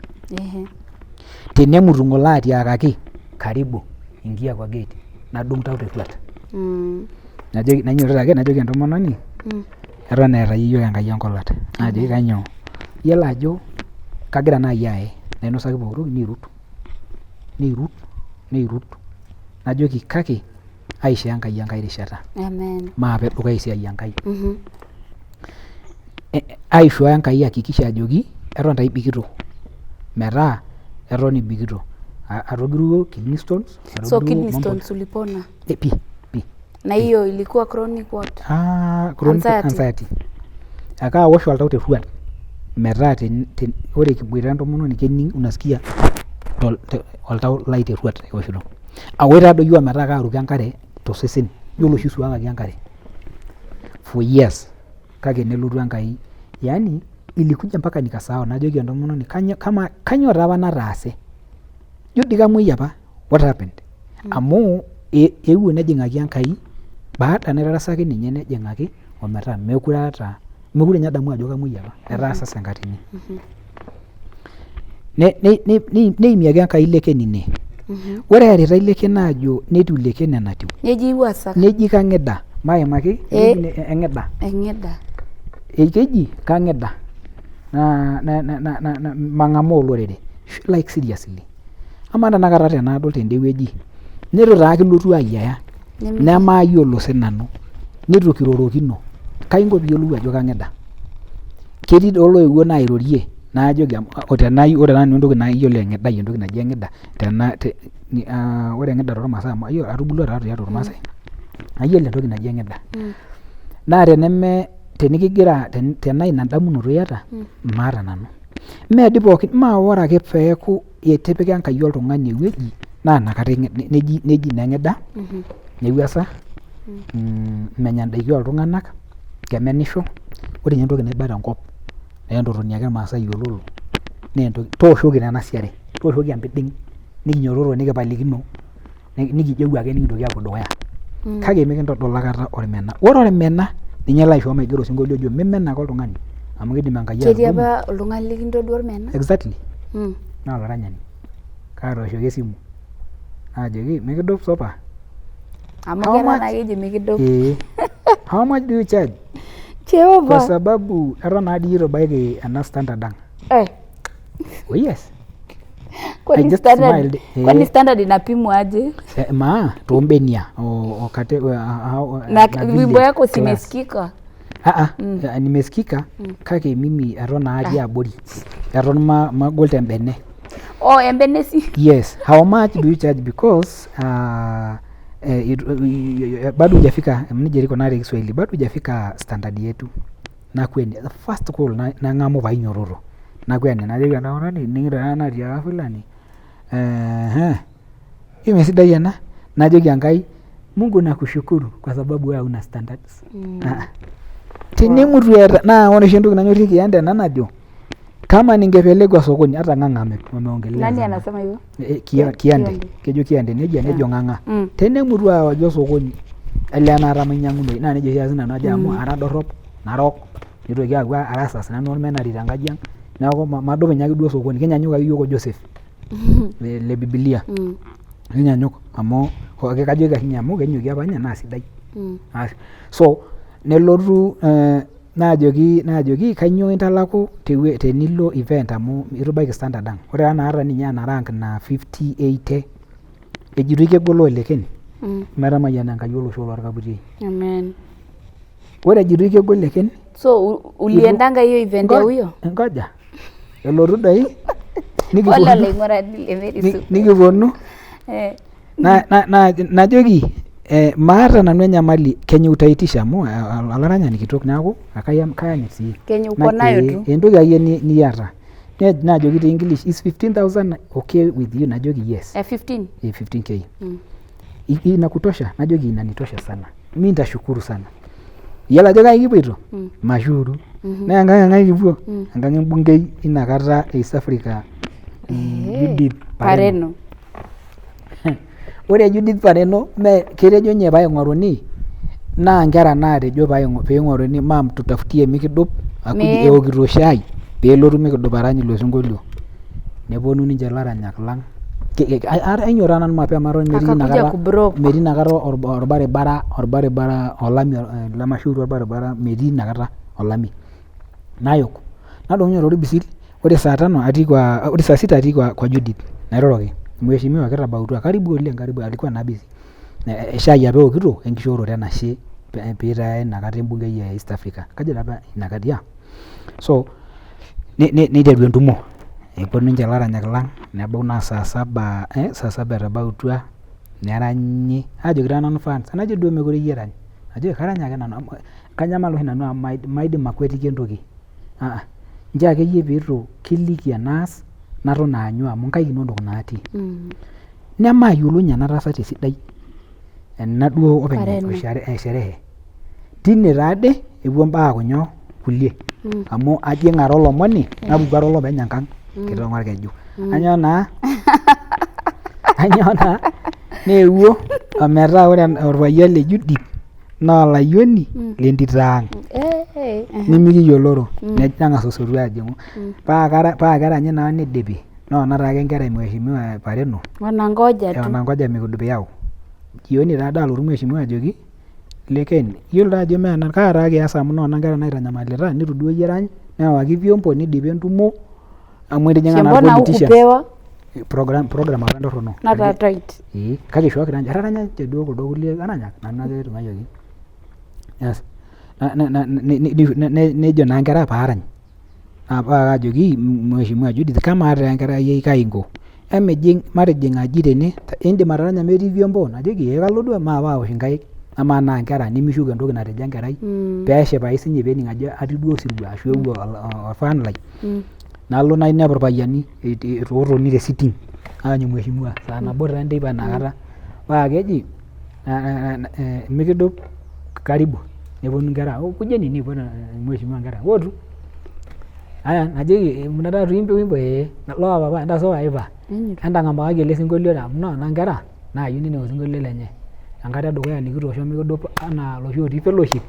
Tenemutu ng'ole atiakaki karibu ingia kwa gate nadung tau terruat. Najoki nainyototo ake najoki entomononi eton eeta yie iyiok Enkai enkolat. Naajoki kainyoo, iyiolo ajo kagira naaji aye nainosaki pooki toki neirut, neirut, neirut najoki kake aishoo Enkai enkae rishata. Amen. Maape dukuya esiai Enkai. Aishoo Enkai ihakikisha ajoki eton taa ibikito metaa eton ibikito. Atogiruo kidney stones, So atogiruo kidney mambo stones ulipona? Pii pii. Na hiyo ilikuwa chronic what? Ah, chronic Anxiety. anxiety. Akaawosh oltau terruat metaa ore kiboita entomononi kening unasikia oltau lai terruat ewoshito. Oitadoyio ometaa kaaruko enkare tosesen, ijo oloshi oisuakaki enkare for years kake nelotu Enkai yaani ilikuja mpaka nikasahau najoki entomononi kainyoo taa apa nataase, ijo dii kamuoi apa what happened amu eewuo nejing'aki Enkai baada naitarasaki ninye nejing'aki ometaa meekure aata meekure ninye adamu ajo kamuoi apa etaa sasa enkatini. Neimiaki Enkai leken ine. Ore earitae leken aajo netiu leken enatiu. Neji iwuasaka. Neji kang'ida. Maimaki Eh. eng'ida. Eng'ida. Keji kang'ida. Naa mang'amaa olorere. Like seriously. Amaa tenakata tenadol tende wueji neitu taa kilotu ayiaya nemaayiolo sinanu neitu kirorokino kai inko piiyiolou ajo kang'ida? Ketii doi oloewuo naa airorie najoki ore taa nanu entoki nayiolo eng'idai entoki naji eng'ida tena ore eng'ida toormaasai amu atubulua taa tiatua irmaasai nayiolo entoki naji eng'ida naa teneme tenikigira tenaa ina damunoto iyata maata nanu. Mee dii pookin maa ore ake peeku etipika Enkai oltung'ani ewueji naa inakata neji naa eng'ida newuasa menya indaiki ooltung'anak kemenisho ore ninye entoki naiba tenkop naa entotoni ake irmaasai yiololo naa entoki tooshoki tena siare tooshoki empiding nikinyototo nikipalikino nikijeu ake nikintoki aapuo dukuya kake mikintodol aikata ormena ore ormena ninye laishoo maigero osinkolio ojo mimen ake oltung'ani amu kidim Enkai Ketii atudumu apa oltung'ani likintodua ormena? Exactly naa olaranyani kaatooshoki esimu naajoki mikidup supa Amu How ketaa much? naa keji mikidup. Ee. How much do you charge? Jehova. Kwa sababu eton naa dii itu ibaiki ena standard ang. Eh. Oh yes. Kwani I just standard, smiled. Eh. kwani standard inapimwa aje? Eh, maa tombenia o, o kate, o, a, o, Na na vile wimbo yako class. simesikika? Ah, ah, nimesikika kake mimi eton naa atii abori eton magol tembene. Oh, embene si. Yes, how much do you charge because bado hujafika nejia iko naa te Kiswahili bado hujafika standard yetu nakweni the first call nang'amu painyototo nakweni najoki entomononi ining'ito ena natiaka fulani ehe emesidai ena najoki Enkai Mungu nakushukuru kwa sababu wewe hauna standards. Ah. Tenemutu eeta naa ore oshi entoki nanyorrie Kianda ena najo kama ningepelekwa sokoni hata Ng'ang'a ameongelea Nani sana. anasema hivyo? Kiande Kiande. kejo Kiande nejia nejo Ng'ang'a tenemutu aawaki osokoni olee anaata mainyiang'unoyu naa nejia oshi aas nanu ajo amu ara dorrop narok nitoki aaku ara sas nanu ormenari tenkaji ang neeku madup ninye ake duo osokoni kinyanyuk ake iyiok o Joseph le bibilia kinyanyuk amu kajo ake ninye amu kenyokie apa ninye naa sidai. So nelotu naajoki kainyoo intalaku tenilo event amu itu ibaiki standard ang. Ore taa inakata ninye ena rank naa 50, 80 ejitoi kegoloo lekeni. Metamayiana Enkai olosho lorkaputiei. Amen. Ore ejitoi kegol Leken. So uliendanga hiyo event ya huyo? Ngoja. Elotu doi Pole olaing'urani le Mary Supe. Nikiponu najoki maata nanu enyamali kenye utaitisha amu olaranyani kitok neeku kayanyit sii. Kenye uko nayo tu. Entoki akeyie niata. Naajoki te English is 15,000 okay with you? Najoki yes. 15? 15K. Inakutosha? Najoki inanitosha sana. Mi nitashukuru sana. Iyiolo ajo kai kipuoito? Mashuru. Naa enkang eng'ae kipuo? Enkang embungei ina kata e East Africa Judith Pareno. Ore Judith Pareno mee ketejo ninye paing'oruni naa nkera naatejo peing'oruni maam tutafutie mikidup akuje eokito shai peelotu mikidup arany ilo sinkolio. Neponu ninche ilaranyak lang ainyio taa nanu mapema eton metii Akakuja inakata kubroke. Metii inakata orbaribara olami le Mashuuru orbaribara metii inakata olami. Nayok nadumunye torbisil ore saa tano atii kwa ore saa sita atii kwa Judith nairoroki mheshimiwa kitabautua karibu oleng karibu alikuwa naa busy. Shai apa eokito enkishooroto enashe piitaa inakata embungei e East Africa kajo taa apa inakata yeah. So neiteru entumo neponu ninche ilaranyak lang nebau naa saa saba saa saba etabautua neranyi aajoki taa nanu fans enajo duo mekure iyie erany najoki karany ake nanu amu kanyamal oshi nanu amu maidim akwetiki entoki nchoo akeyie piitu kiliki enaas naton aanyu amu nkaik inonok naatii. Nemaayiolo ninye ena tasat esidai ena duo openy sherehe. Tine taade epuo imbaa aaku nyoo kulie amu ajing ara olomoni napuku ara olopeny enkang kitong'a orkeju. Anyoo naa anyoo naa neewuo ometaa ore orpayian le Judith naa olayioni lentito ang nimikiyioloro neng'as osotua ajing'u paa keranyi naa neidipi noona taake inkera e mheshimiwa Pareno Wanangoja tu. Wanangoja mikidup yau. Jioni taade alotu mheshimiwa ajoki Leken iyiolo taa ajo mee kaa taa kias amu noona nkera naitanyamalita nitu duo iyie irany newaki vyombo neidipi entumo amu etijing'a naa Mbona politicians. hukupewa? Program apa entorrono. Nataa tight. Ee kake ishooki taa ninche etaranya ninche duo kuldo kulie aranyak nanu ake etung'uayioki. Yes nejo naa nkera paarany paa kajoki mheshimiwa Judith kamaa taa enkerai ai kai inko emijing matijing aji tene indim ataranya metii vyombo najoki ee kalo duo maape awosh inkaik amaa naa nkera nemishuk entoki natejo enkerai peeshipayu sinye pening ajo atii duo osirua ashu eewuo orfan lai. Nalo nainepu irpayiani ootoni te sitting aanyu mheshimiwa saa nabo taa enteipa inakata paa keji mikidup karibu neponu inkera kujeni neipot mheshimiwa inkera wootu. Aya najoki mnataka tuimbe wimbo ee loo papa entasupa eipa entang'amakaki ele sinkolio amu noona inkera naayieu nening osinkolio lenye. Enkata edukuya nikitoosho mikidup anaa iloshi otii fellowship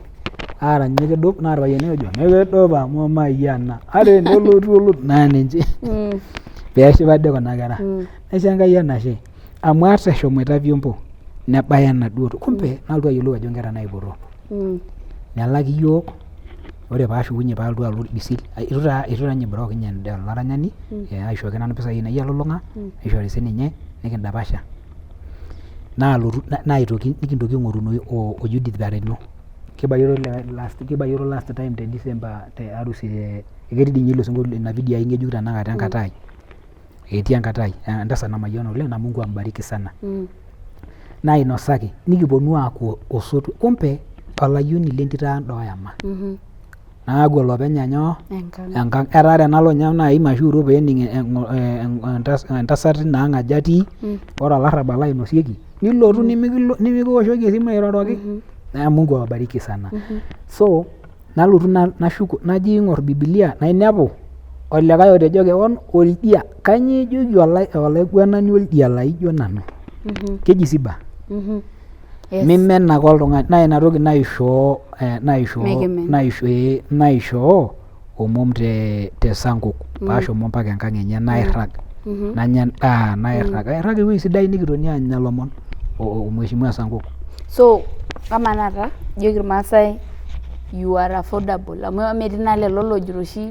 aarany mikidup naa irpayiani oojo mikidup amu mayiana ata enelotu naa ninche peeshipa dii kuna kera. Naisho Enkai enashe amu ata eshomoita vyombo nebaya enaduo toki kumbe nalotu ayiolou ajo inkera naipoto. Nelaki iyiok ore paashukunye paalotu alo orbisil eitu taa ninye ibroke ninye olaranyani aisho ake nanu impisai ainei alulung'a nishori sininye nikindapasha. Naalotu naitoki nikintoki aing'orunoyu o Judith Pareno. Kibayioro last kibayioro last time te December te harusi e ketii dii ninye ilo sinkolio ina video ai ng'ejuk tenakata enkata ai. Etii enkata ai entasat namayiana oleng na Mungu ambariki sana. Nainosaki nikiponu aaku osotua kumbe olayioni lentito ang doi oyama. Naaku olopeny nyoo enkang. Etaa tenalo ninye naaji Mashuuru peening entasat ina ang ajo atii ore olarrabal lainosieki nilotu nimikiwoshoki esimu airoroki naa Mungu awabariki sana. So nalotu nashuko najo aing'orr bibilia nainepu olikae otejo kewon oldia. Kanyoo ijoki olaiguanani oldia laijo nanu? Keji Siba. Mimen ake oltung'ani naa ina toki naishoo naishoo omom te Sankok paashomo mpaka enkang enye nairrag nanya endaa nairrag airrag ewueji sidai nikitoni aanya ilomon o mheshimiwa Sankok. So amaa taata ijoki irmaasai you are affordable amu metii naa lelo loojito oshi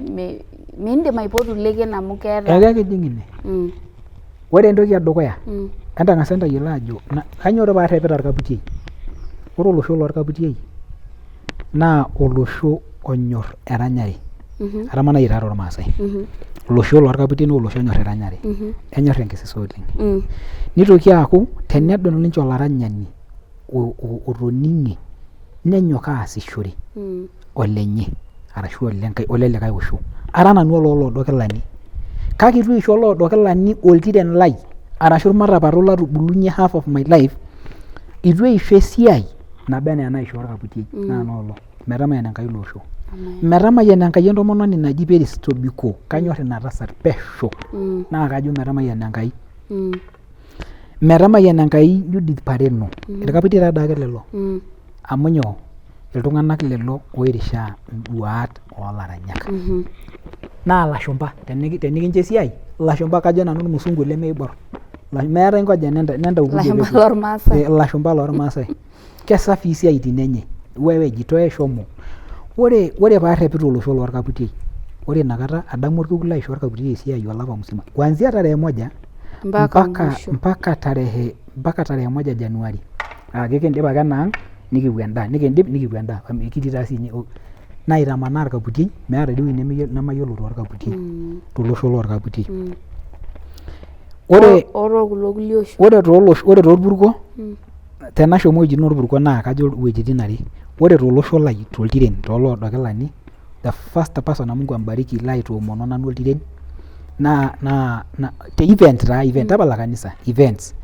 miindim aipotu Leken amu keeta. Ekekijing ine. Ore entoki edukuya. Entang'asa entayiolo aajo kainyoo doi paarrepita Orkaputiei. Ore olosho lorkaputiei naa olosho onyorr eranyare. Atamanayie taa tormaasai. Olosho lorkaputiei naa olosho onyorr eranyare. Enyorr enkisisa oleng. Nitoki aaku tenedol ninche olaranyani otoning'e nenyok aasishore olenye arashu olelikae osho. Ara nanu olooloodo kilani kake eitu aisho oloodo kilani oltiren lai arashu irmatapata latubulunye half of my life eitu aisho esiai naba enaa enaishoo orkaputiei naa enoolong. Metamayiana Enkai ilo osho. Metamayiana Enkai entomononi naji Peris Tobiko, kanyorr ina tasat pesho naa kajo metamayiana Enkai. Metamayiana Enkai Judith Pareno, irkaputiei taa doi ake lelo amu nyoo iltung'anak lelo oirishaa induat oolaranyak. Naa ilashumpa tenikincho esiai ilashumpa kajo nanu irmusungu lemeiborr meetae ngoja nentau Ilashumpa lormaasai. Ilashumpa lormaasai. Kesafii isiaitin enye wewe jitoe shomo. Ore paarrepita olosho lorkaputiei ore inakata adamu orkekun laishoo orkaputiei esiai olapa musima kuanzia tarehe moja Mpaka mwisho. mpaka tarehe moja Januari aa kekindip ake enaang nikipuo enda nikindip nikipuo enda kitii taa siinye naitamanaa orkaputiei meeta dii ewueji nemayiolo torkaputiei tolosho lorkaputiei. Ore O too kulo kulie oshon. Ore toolosho ore torpurko tenashomo iwuejitin orpurko naa kajo iwuejitin are, ore tolosho lai toltiren tooloodo kilani the first person na Mungu ambariki laitoomono nanu oltiren naa te event taa event tapala kanisa events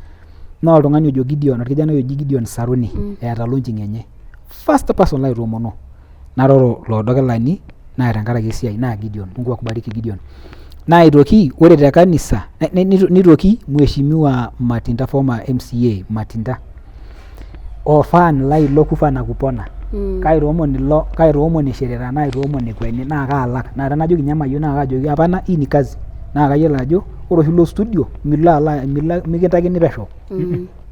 naa oltung'ani ojo Gideon orkijanai oji Gideon Saruni eeta launching enye first person laitoomono naroro loodo kilani naa tenkaraki esiai naa Gideon Mungu akubariki Gideon. Naa aitoki ore te kanisa nitoki Mheshimiwa Matinda former MCA Matinda ofan lai ilo kufa na kupona kaitoomon ilo kaitoomon eshirita naitoomon ekweni naa kaalak naa tenajoki ninye mayieu naa kaajoki hapana hii ni kazi naa kayiolo ajo ore oshi ilo studio milo alo milo mikintakini pesho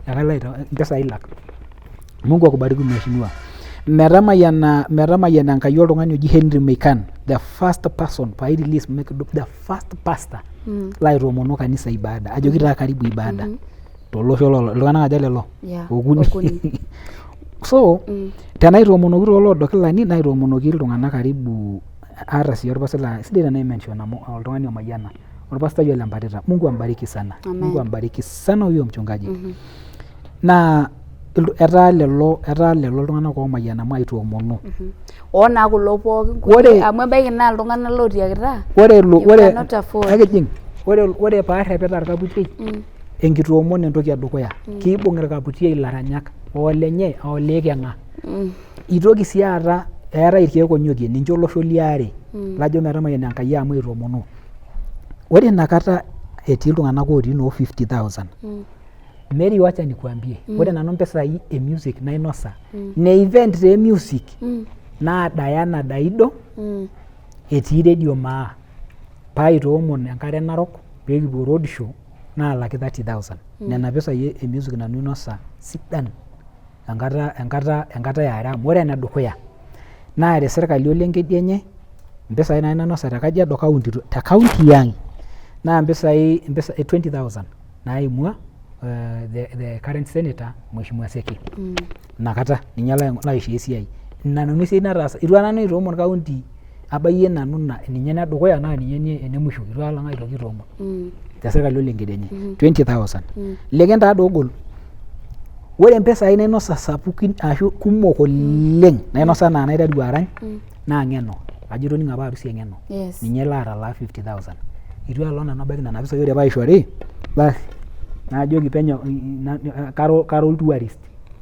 ekalo impisai ilak. Mungu akubariki mheshimiwa. Metamayiana metamayiana Enkai oltung'ani oji Henry Meikan the first person pee release the first pastor laitoomono kanisa ibada ajoki taa karibu ibada tolosho loo iltung'anak aja lelo Yeah, okuni okuni. so tenaitoomonoki tooloodo kilani naitoomonoki iltung'anak karibu aata sii orpastai laa sidai tenai mention amu oltung'ani omayiana orpastai ole Mpatita Mungu ambariki sana Amen. Mungu ambariki sana huyo mchungaji naa etaa lelo etaa lelo iltung'anak oomayiana amu aitoomono Oo naa kulo pookin Ore- amu ebaiki naa iltung'anak lootiakita. Ore You ore cannot afford. ekijing ore paarrepita irkaputiei enkitoomono entoki edukuya kiibung irkaputiei ilaranyak oolenye ooliiking'a itoki sii aata eetae irkeek onyokie ninche olosho liare lajo metamayiana Enkai amu aitoomono ore inakata etii iltung'anak otii noo 50,000 Mary wacha nikuambie ore nanu mpisai e music nainosa ne event taa e music naa Diana Daido etii Radio Maa paaitoomon enkare narok pee kipuo road show naalaki 30,000 nena pisai e music nanu ainosa sidan enkata enkata enkata e are amu ore enedukuya naa te sirkali olenkedienye mpisai naaji nainosa te Kajiado county te county ang naa mpisai mpisai 20,000 naimua the current senator Mheshimiwa Seki inakata ninye laishoo esiai ina nanu esiai nataasa itu aikata nanu aitoomon county abayie nanu ina ninye enedukuya naa ninye enemwisho itu aikata nanu aitoki aitoomon te sirkali olenkedienye 20,000 likin taa doi ogol ore impisai nainosa sapukin ashu kumok oleng nainosa naa naiteru arany naa ng'eno ajo itoning'o apa harusi e ng'eno Yes. ninye laatalaa 50,000 itu aelong nanu abaiki nena pisai ore paishori basi najoki penyo kara oltourist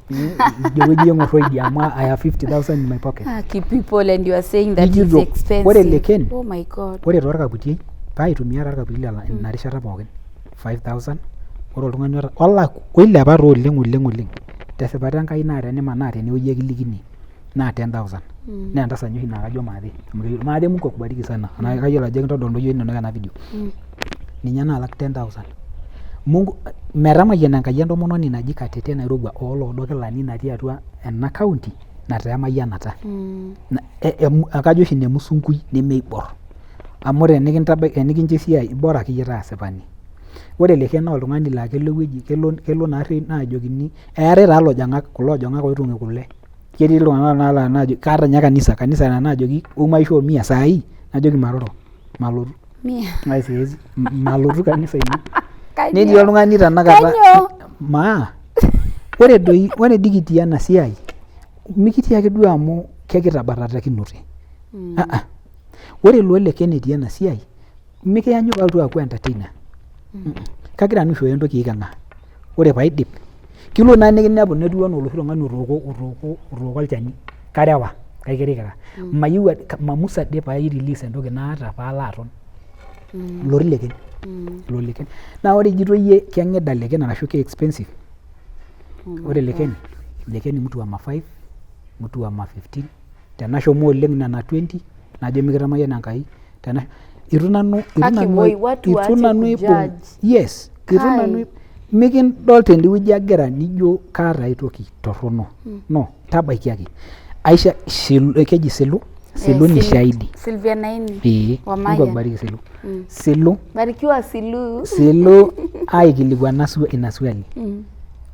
idie wueji eng'or oidie amu I have 50,000 in my pocket. Ah, keep people and you are saying that it's Nijito, expensive. ore leken Oh my God. ore torkaputiei paitumia taa orkaputiei lela ina rishata pookin 5000 ore oltung'ani oota olak oilepa taa oleng oleng oleng tesipata Enkai naa tenimanaa tenewueji ekilikini naa 10000 naa entasat ninye oshi naa kajo maate amu keyiolo maate Mungu akubariki sana naa kayiolo ajo ekintodol ntoyie inonok ena video ninye naalak 10000 Mungu metamayiana Enkai entomononi naji Katete Nairowua ooloodo kilani natii atua ena county nataa emayianata kajo oshi ine musunkui nemeiborr amu tenikintabaiki tenikincho esiai bora akeyie taa asipani. Ore Leken naa oltung'ani laa kelo ewueji kelo kelo naarri naajokini eetae taa ilojong'ak kulo ojong'ak oitung'i kule. Ketii iltung'anak tenakata laa tenajoki kaata ninye kanisa, kanisa naa naajoki wou maishoo mia saai najoki maroro malotu. Mia. Ai siwezi malotu kanisa inyi. Kainyoo? Netii oltung'ani tenakata Kainyoo? maa ore doi ore dii kitii ena siai mikitii ake duo amu kekitabatakinote. Ah ah ore loo Leken etii ena siai mikianyu paalotu aaku entertainer. Kagira nanu aishooyo entoki eiking'a ore paidip kilo naa nikinepu netiu anaa oloshi tung'ani otooko otooko otooko olchani karewa kaikirikira mayieu mamus ade pai release entoki naata paalo aton ilo Leken ilo Leken naa ore ijito iyie keng'ida Leken arashu ke expensive ore Leken Leken mtu wa ma 5 mtu wa ma 15 tenashomo oleng nena 20 najo mikitamayiana Enkai tena itu nanu itu Kake nanu woi, watu itu waache nanu aibung kujudge. yes itu Kai. nanu mikindol tendewueji agira nijo kaata aitoki torrono no tabaiki ake Aisha Silu, keji Silu Silu Eh, ni Sil- shahidi Sylvia Naini. ee Wa Mungu Mayian. akubariki Silu Silu Barikiwa Silu. Silu aikilikuana ina swali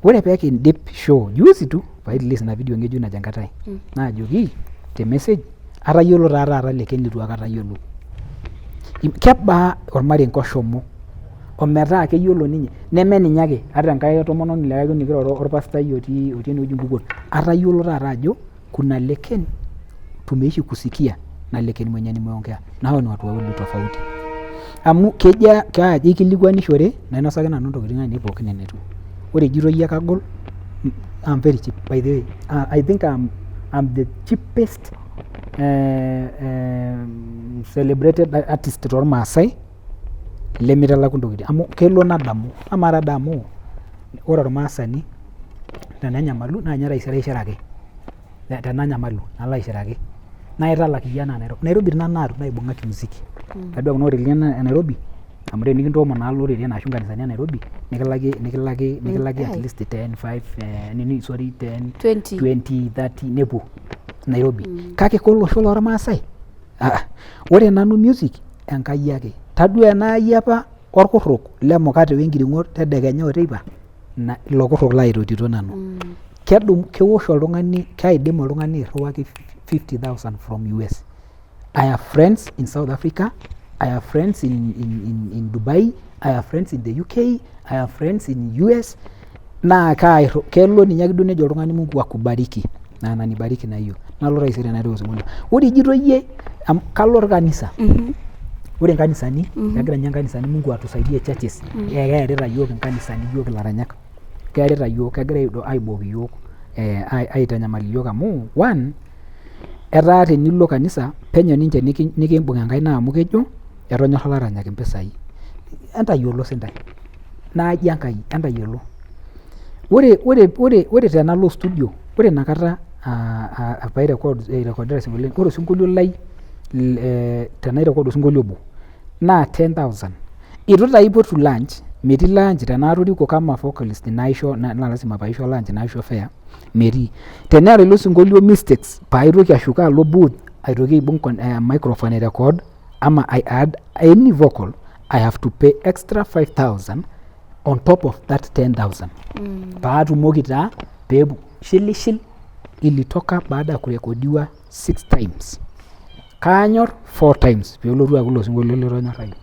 ore pee kindip show juzi tu pai release ina video ng'ejuk najo Enkatai naajoki te message atayiolo taa taata Leken leitu aikata ayiolou. Kebaa ormarenke oshomo ometaa keyiolo ninye neme ninye ake ata enkae tomononi likae nikiroro orpastai otii otii enewueji Nkukuon atayiolo taata ajo kuna Leken tumeishi kusikia na Leken mwenye nimeongea na hao ni watu wawili tofauti. Amu keja kaaji ikilikuanishore nainosaki nanu intokitin ainei pookin enetiu. Ore ijito iyie kagol I'm very cheap by the way. I think I'm the cheapest celebrated artist tormaasai lemitalaku intokitin amu kelo nadamu amaa taa amu ore ormaasani tenenyamalu naa ninye taisere aishiraki tenanyamalu nalo aishiraki naitalak iyie anaa Nairobi, Nairobi tii nanu naibung'a kimuziki tadua kuna otelini e Nairobi amu tenikintoomon naa iloreren ashu inkanisani e Nairobi nikilaki nikilaki nikilaki at least 10 5 nini sorry 10 20. 20 30 nepuo Nairobi kake kolosho lormaasai aa ore nanu music Enkai ake tadua ena ai apa orkurruk lemukate wenkiring'o tedekenya o teipa ina ilo kurruk laitotito nanu kedum kewosh oltung'ani kaidim oltung'ani airriwaki 50,000 from US I have friends in South Africa I have friends in Dubai I have friends in the UK I have friends in US naa kairri kelo ninye ake duo nejo oltung'ani Mungu akubariki naa ananibariki na hiyo nalo taisere naiteru osinkolio ore ijito iyie kalo kanisa ore inkanisani kegira ninye inkanisani Mungu atusaidie churches keerita iyiok inkanisani iyiok ilaranyak keerita iyiok kegira aibooki iyiok aitanyamal iyiok amu one etaa tenilo kanisa penyo ninche nikimbung enkaina amu kejo etonyorra ilaranyak impisai entayiolo sintae naaji Enkai entayiolo ore ore ore ore tenalo studio ore inakata pai record airekodita isinkolioitin ore osinkolio lai tenai record osinkolio obo naa 10,000 itu taa aipotu lunch metii lunch tenaa atoriko kama vocalist naisho naa lazima paisho lunch naisho fare metii teneeta ilo sinkolio mistakes paitoki ashuko alo booth aitoki aibung microphone ai record ama I add any vocal I have to pay extra 5000 on top of that 10000 paatumoki taa peepu shilishil ilitoka baada ya kurekodiwa 6 times kaanyor 4 times peelotu aaku ilo sinkolio litonyorrayie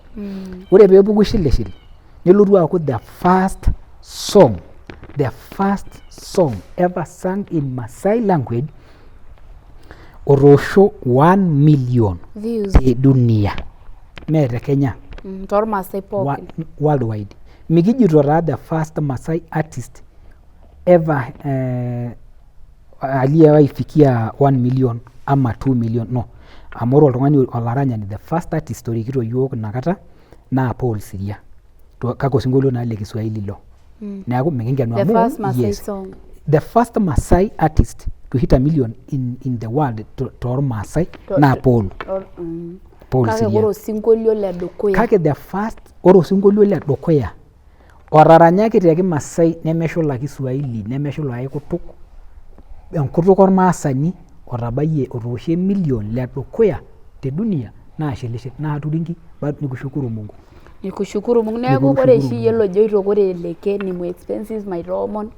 ore peepuku shilishil nelotu aaku the first song the first song ever sung in Masai language otoosho 1 million Views. te dunia mee te Kenya Tormaasai pookin. Worldwide mikijito taa the first Masai artist ever aliyewahi fikia 1 million ama 2 million no amu ore oltung'ani olaranyani the first artist orikito iyiok inakata naa Paul Siria kake osinkolio naa le Kiswahili ilo neeku mikinkenu The amu first Masai yes song. the first Masai artist to hit a million in the world tormaasai naa Paul Paul Kake Siria ore osinkolio le dukuya. Kake the first ore osinkolio le dukuya otaranyaki te kimasai nemeshula kiswahili nemeshula ae kutuk enkutuk ormaasani otabayie otoosho emillion le dukuya te dunia naa shilishil naa turinki bado nikushukuru Mungu. Ni kushukuru Mungu. Neeku ore oshi iyiolo ojoito ore Leke ni mu expenses maitoomon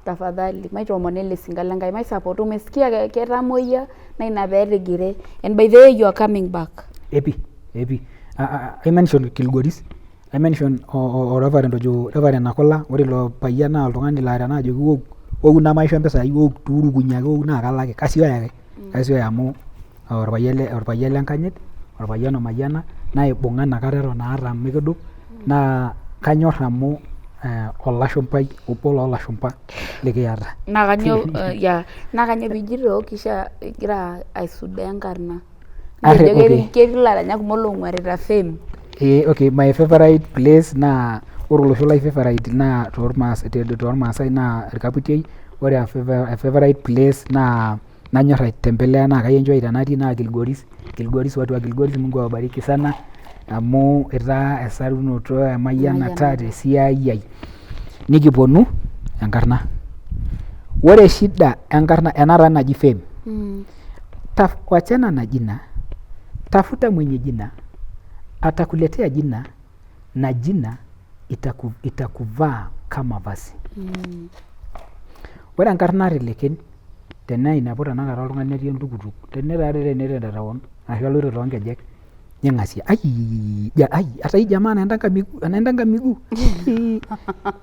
tafadhali maitoomon ele sinka le Nkai maisupport. Umesikia ketamoyia naa ina pee etigire and by the way you are coming back. Epi epi I mention Kilgoris I mention o reverend ojo Reverend Nakola ore ilo payian naa oltung'ani laa tenaajoki wou wou nemaisho impisai wou tuurukunye ake wou naa kalo ake kasioyo ake kasioyo amu orpayian lenkanyit orpayian omayiana naibung'a inakata eton aata mikidup naa kanyorr amu olashumpai obo loolashumpa likiyata. Naa kanyoo yeah naa kanyoo piijito kishaa igira aisudoo enkarna? Arre, okay. Ketii ilaranyak kumok loong'uarita fame. Ee okay my favourite place naa ore olosho lai favourite naa toormaasai naa Irkaputiei, ore a favourite place naa nanyor aitembelea naa kai enjoy tenatii naa Kilgoris, Kilgoris watu wa Kilgoris Mungu awabariki sana amu itaa esarunoto emayianata tesiai ai. Nikiponu enkarna, ore shida enkarna ena taa naji fame wachana na jina tafuta mwenye jina atakuletea jina na jina itakuvaa kama vazi. Ore enkarna teleken tenainepu tenakata oltung'ani etii oltukutuk tene taatoi tene te town ashu aloito toonkejek ning'asia ai hata hii jamaa anaendanga miguu anaendanga miguu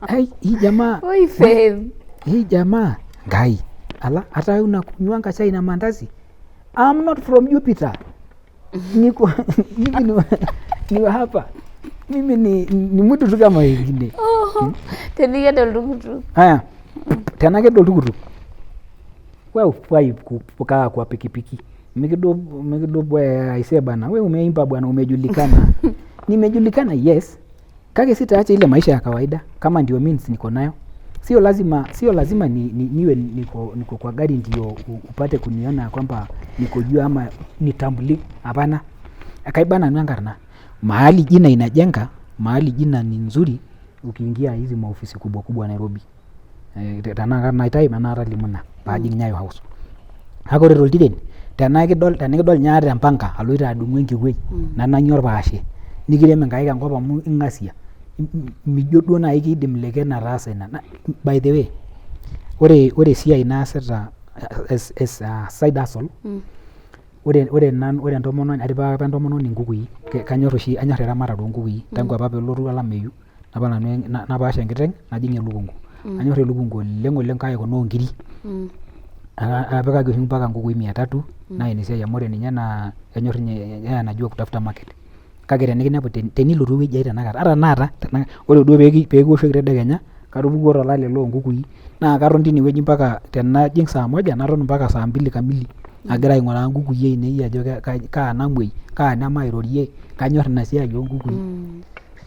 ai hii jamaa Oi fame. hii jamaa ngai ala hata unakunywanga chai na mandazi I'm not from Jupiter niko mimi ni wa hapa mimi ni mtu tu kama wengine. Teniked oltukutuk. Haya, tenaked oltukutuk wewe hufai kukaa kwa pikipiki mikidup mikidup we aisee bana we umeimba bwana umejulikana nimejulikana yes kake sitaacha ile maisha ya kawaida kama ndio means niko nayo sio lazima niwe niko kwa gari ndio upate kuniona kwamba niko juu ama nitambuli hapana kaiba nanu enkarna mahali jina inajenga mahali jina ni nzuri ukiingia hizi maofisi kubwa kubwa Nairobi tenaa naitai enaa atalimu ina paajing Nyayo House kake ore toltiren tenakidol tenikidol ninye aata empanka aloito adung'u enkikuei nanang'ie orpaashe nikirem inkaik enkop amu ing'asia mijo duo naaji kiidim Leken ataasa ina. By the way ore esiai naasita as a side hustle ore nanu ore entomononi atipika apa entomononi inkukui kanyorr oshi anyorr eramatare onkukui tangu apa peelotu olameyu napal nanu napaash enkiteng najing elukungu anyorr elukungu oleng oleng kake kuna onkiri apikaki oshi mpaka nkukui 300 naa ina esiai amu ore ninye naa kenyorr ninye yeye anajua kutafuta market kake tenikinepu tenilotu ewueji ai tenakata ata tenakata ore duo peekiwoshoki tedekenya katupukuo tolale loonkukui naa katon tinewueji mpaka tenajing saa moja naton mpaka saa mbili kamili agira aing'uraa nkukui ainei ajo kaa namuoi kaa nemairorie kanyorr ina siai oonkukui.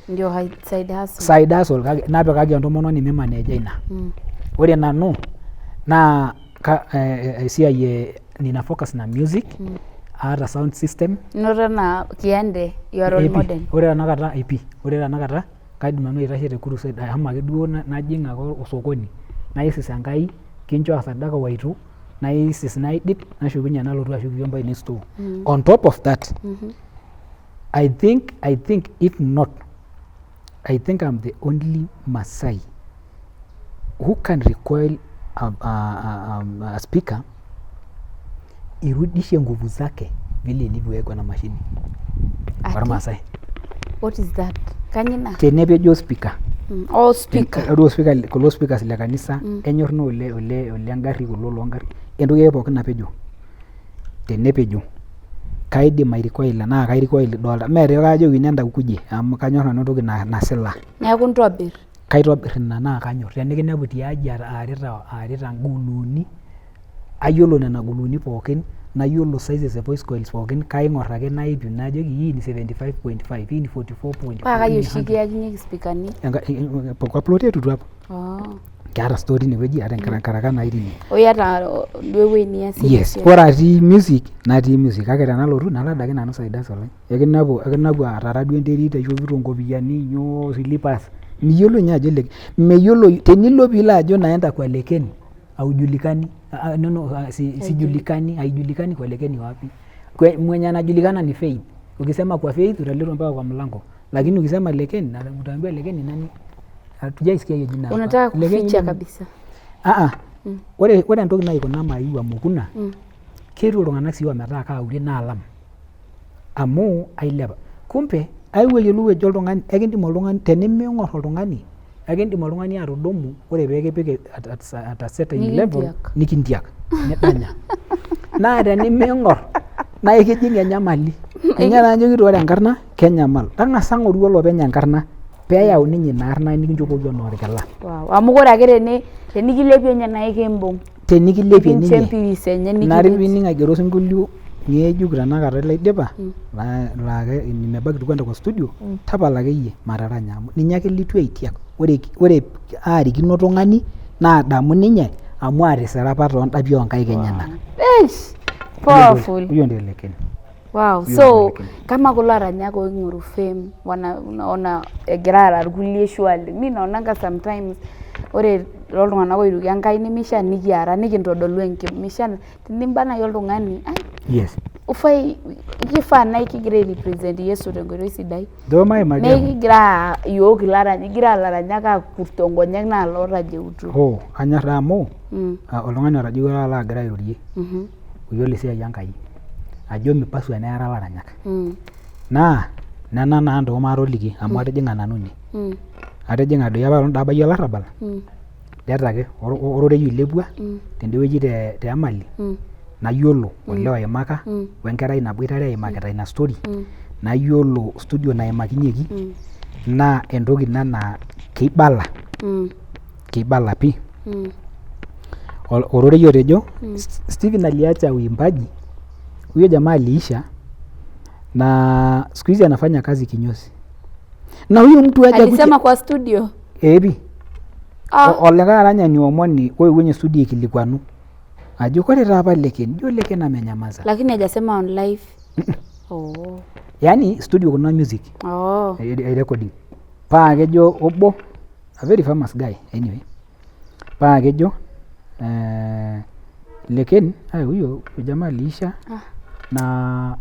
Ndio side hustle. Side hustle kake napikaki entomononi mimaneja ina. Ore nanu naa esiai e nina focus na music aata sound system. Inoto enaa kiande you are role model. Ore tenakata epi ore tenakata kaidim nanu aitashe te crusade ashomo ake duo najing ake osokoni naisis Enkai kinchoo sadaka waitu naisis naidip nashukunye nalotu ashuk vyombo ainei store. On top of that I think if not I think I'm the only Masai who can recoil a speaker irudishe nguvu zake vile ilivyowekwa na mashini. Ormaasai. What is that? Kanyo ina? Tenepejo speaker. Oh, speaker. Ore speaker kulo speakers le kanisa enyor naa ole ole ole ngarri kulo loongarri entoki ake pookin napejo tenepejo kaidim airecoila naa kairecoil idolta mee kajoki nenda ukuje amu kanyor nanu entoki nasila. Neeku intobir. Kaitobir ina naa kanyor tenikinepu tiaji aarita nguluuni ayiolo nena guluuni pookin nayiolo sizes e voice coils pookin kaing'or ake naipim najoki hii ni 75.5 hii ni 44.4. Paa kai oshi kiyakinyieki speakani? Kwa plot yetu tu hapo. Oh. Keeta store tinewueji ata enkarakana tine. O iyata duo ewueji niasie. Yes, ore atii music natii music kake tenalotu nalo adake nanu side hustle ai. Ekinepu atara duo enterit aishopito nkopiyiani nyoo slippers miyiolo ninye ajo meyiolo tenilo piilo ajo naenda kwa Leken haujulikani no, sijulikani haijulikani kwa Leken wapi. Mwenye anajulikana ni Faith. Ukisema kwa Faith utaletwa mpaka kwa mlango. Lakini ukisema Leken na utaambiwa Leken ni nani? Hatujaisikia hiyo jina hapa. Unataka Leken kuficha ni- kabisa. Ah ah. Ore entoki naikuna mayieu amoku naa keetuo iltung'anak sii ometaa kaaure naalam amu ailepa. Kumbe ayewuo ayiolou ajo oltung'ani ekindim oltung'ani teniming'or oltung'ani ekindim oltung'ani atudumu ore pee kipik at a certain level Nikintiak. nikintiak nidanya. Naa teniming'or naa ekijing enyamali. Ninye taa ajokito ore enkarna kenyamal. Tang'asa ng'oru olopeny enkarna peeyau ninye ina arna nikinchopoki enaa orkila. Wow. Amu ore ake tenikilepie ninye naa ekimbung. Tenikilepie Nikincho ninye empiris enye nari nikiret. piining aigero osinkolio ng'ejuk tenakata laidipa laa nimebaki tu kwenda kwa studio tapala akeyie mataranya amu ninye ake litu aitiak ore aarikino tung'ani naadamu ninye amu atisira apa toondapi oonkaik enyenak. Eish, powerful. Huyo ndio Leken. Wow. Huyo So ndio Leken. kama kulo aranyak oing'oru fame wana unaona egira aara irkulie surely. Mi naonanga sometimes ore tooltung'anak oiruko Enkai nemishaa nikiara nikintodolu enkim. Mishaa tenimba naaji oltung'ani ai Yes. ufai kifaa naa kigira ai represent Yesu tenkoitoi sidai. Ndio maimaki. Mekigira iyiok ilaranyak, igira ilaranyak akurto nkonyek naa lootajeutua. Hoo, anyor taa amu oltung'ani otajeuwua taata laagira airorie oyiolo esiai Enkai ajo mipasua neara ilaranyak. Naa nena naa ntoo maatoliki amu atijing'a nanu ine. Atijing'a doi apaelong' doi abayie olarrabal det ake ororei oilepua tende wueji te Emali nayiolo olee oimaka wenkerai naboitare eimakita ina story nayiolo studio naimakinyeki naa entoki ina naa keibala keibala pii. Ororei otejo Stephen aliacha uimbaji huyo jamaa aliisha na siku hizi anafanya kazi kinyozi na huyu mtu haja Alisema kwa studio. eh pii Ah. Olikae aranyani omoni oewuo ninye studio aikilikuanu ajo kore taa apa Leken ijo Leken amenyamaza. Lakini hajasema on live. Oh. Yaani studio kuna music Oh. e recording paa kejo obo a very famous guy anyway paa kejo Leken ai huyo jamaa aliisha na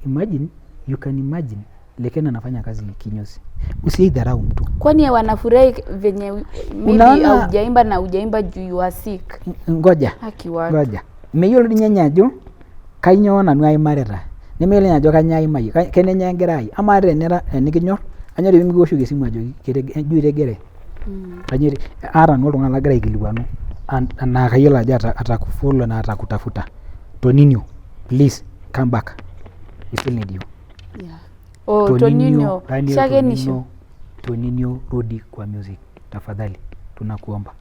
imagine you can imagine Leken anafanya kazi kinyozi. Usiidharau mtu. Kwani wanafurahi venye maybe Unaona- haujaimba na hujaimba juu you are sick. Ngoja. Haki watu. Ngoja. Meyiolo dii ninye ajo kainyoo nanu aimarita. Nemeyiolo ninye ajo kainyoo aimayie. Kenenyoo egira ai. Amaa tenira tenikinyor, kainyoo dii pemikiwoshoki esimu ajoki ijo itegere. Kainyoo aata nanu oltung'ani lagira aikilikuanu naa kayiolo ajo atakufollow na atakutafuta. Toninio, please come back. We still need you. Yeah. Oh, Toninio. Daniel Shakenisho. Toninio, Toninio, rudi kwa music tafadhali, tunakuomba.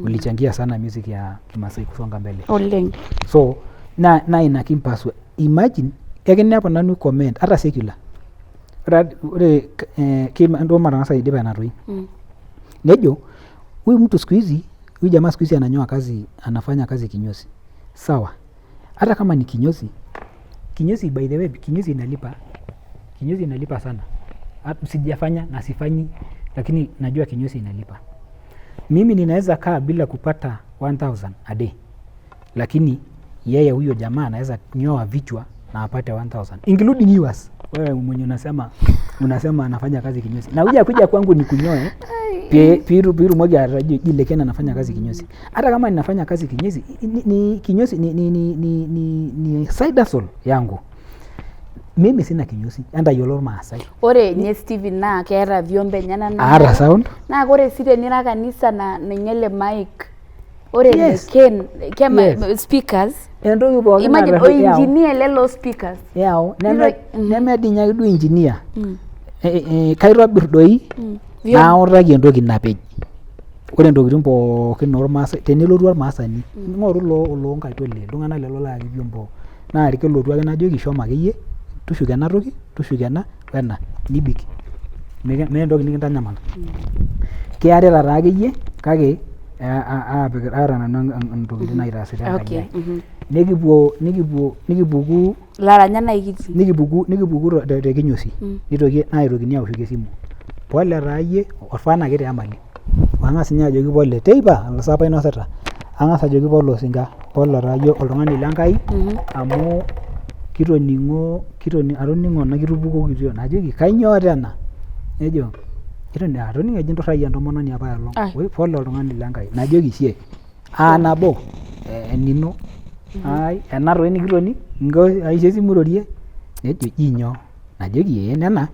Ulichangia sana music ya Kimasai kusonga mbele. Oleng. So na ina kimpaswa. Imagine ekinepu nanu comment ata secular. Ore ndo matang'asa aidipa ena toi. Nejo huyu mtu siku hizi, huyu jamaa siku hizi ananyoa kazi, anafanya kazi kinyozi. Sawa. Hata kama ni kinyozi, kinyozi by the way, kinyozi inalipa. Kinyozi inalipa sana. Sijafanya na sifanyi, lakini najua kinyozi inalipa. Mimi ninaweza kaa bila kupata 1000 a day. Lakini yeye huyo jamaa anaweza nyoa vichwa na apate 1000 including yours. Wewe mwenye unasema anafanya kazi kinyozi. Na huja kuja kwangu ni kunyoe. Piru piru moja atarajie Leken anafanya kazi kinyozi. Hata kama ninafanya kazi kinyozi, ni kinyozi ni side hustle yangu. Mimi sina kinyozi, entayiolo Irmaasai. Ore nye Steven naa keeta vyombo enyenak Aata sound. Naa ore sii tenira kanisa na ninye le mic. Ore Yes. Leken kema Yes. speakers. Entoki pookin Imagine naata- o engineer lelo speakers. Yau, Nito- neme dii ninye ake duo engineer. Kaitobir doi Vyombo. nautaki entoki napej. Ore ntokitin pookin ormaasai tenelotu ormaasani ng'oru loo Nkaitole iltung'anak lelo laaki vyombo naa kelotu ake najoki shomo akeyie tushuko ena toki tushuko ena wena nibik meeta entoki nikintanyamal. Kiarita taa akeyie kake aapik aata nanu ntokitin naitaasita Enkai Okay. ai. Nikipuo nikipuo nikipuku Laranyak naa ikitii. nikipuku te kinyosi nitoki naitokini aoshoki esimu pole taa iyie orfan ake te Emali ang'as ninye ajoki pole teipa saa apa ainosita ang'as ajoki pole osinka pole taa iyie oltung'ani le Nkai amu kitoning'o atoning'o nikitupukokitio najoki kainyoo tena. Nejo eton atoning'o ejo inturrayie entomononi apa aelong. Ai. Oi pole oltung'ani le Nkai. Najoki sie aa nabo enino ai ena toi nikitoni inko aisho esimu irorie. Nejo ji nyoo? Najoki ee nena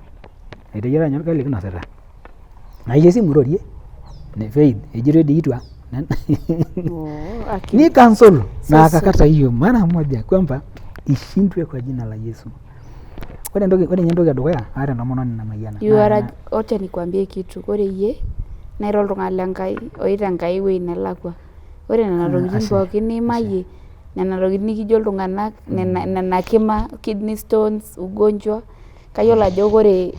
eteyiara ninye orgali kinosita. Naisho esimu irorie Faith ejito dii itua. Oh, aki. Ni cancel na Sasa. akakata hiyo mara moja kwamba ishindwe kwa jina la Yesu. Ore entoki ore ninye entoki edukuya aata entomononi namayiana. You Naa are a, tena- wacha nikwambie kitu, ore iyie naa ira oltung'ani le Nkai oita Enkai ewueji nelakua. Ore nena Ah, tokitin ashe, pookin niimayie, nena tokitin nikijo iltung'anak, nena nena kima, kidney stones, ugonjwa, kayiolo ajo ore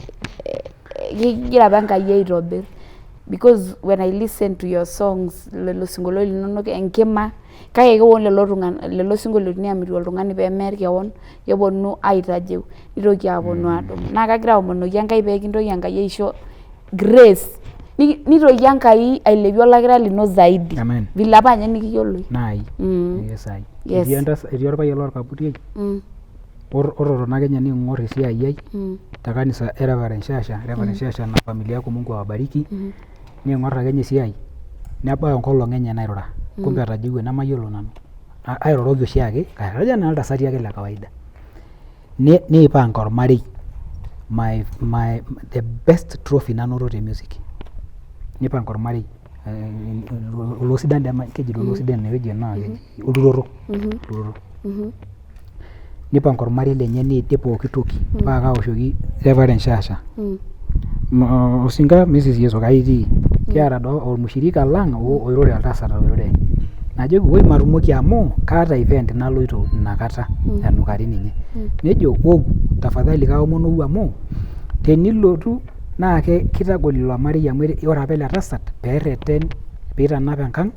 kigira apa Enkai aitobirr because when I listen to your songs lelo sinkolioitin linonok enkima kake keponu lelo tung'anak lelo sinkolioitin amitiki oltung'ani pee mear kewon keponu aitajeu nitoki aponu adumu. Naa kagira aomonoki Enkai pee kintoki Enkai aisho grace nitoki Enkai ailepie olakira lino zaidi Amen. vile apa ninye nikiyiolo. Naai. Mm. Yes ai. Yes. Etii entasat etii orpayian lorkaputiei ototona ake ninye neing'or esiai ai te kanisa e Reverend Shasha, Reverend Shasha na familia yako Mungu awabariki. Neing'or ake ninye esiai nebau enkolong enye nairura. Kumbe etajeuwua nemayiolo nanu. Airoroki oshiake kajo nanu iltasati ake le kawaida. Neipanga ormarei my, my, the best trophy nanoto te music. Neipanga ormarei olosidan dee keji doi olosidan inewueji enaa keji olturoto, olturoto. Nipanga ormarei lenye neidip pooki toki paa kaoshoki Reverend Shasha. Osinka Mrs Yeso kai itii? Kiata doi ormushirika lang oirure oltasat oirure. Najoki woi matumoki amu kaata event naloito inakata enukari ninye. Nejo wou tafadhali kaomonou amu tenilotu naa kitagol ilo marei amu ore apa ele tasat peerreten piitanap enkang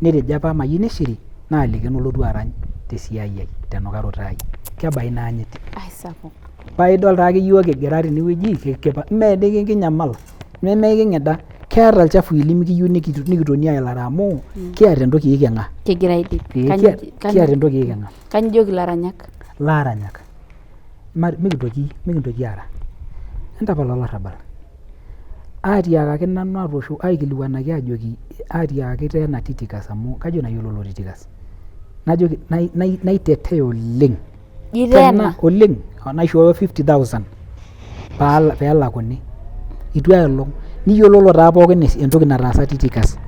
netejo apa mayieu nishiri naaliki nolotu arany tesiai ai tenukaroto ai. Kebaa ina anyit? Aisapuk. Paa idol taake iyiook kigira tenewueji mee dii kinyamal nemeking'ida keeta ilchafui limikiyieu nikitoni ailare amu kiata entoki eiking'a. Kigira aidip. Ee kiata entoki eiking'a. Kanyoo ijoki ilaranyak? Laranyak mikintoki aara, entapal olarrabal. Aatiakaki nanu atoosho aikilikuanaki ajoki aatiakaki tena Titikas amu kajo nayiololo Titikas. Najoki naitetea oleng. Ji tena? Oleng naishooyo 50,000 pee elakuni. Eitu aelong. Niyiololo taa pookin entoki nataasa Titikas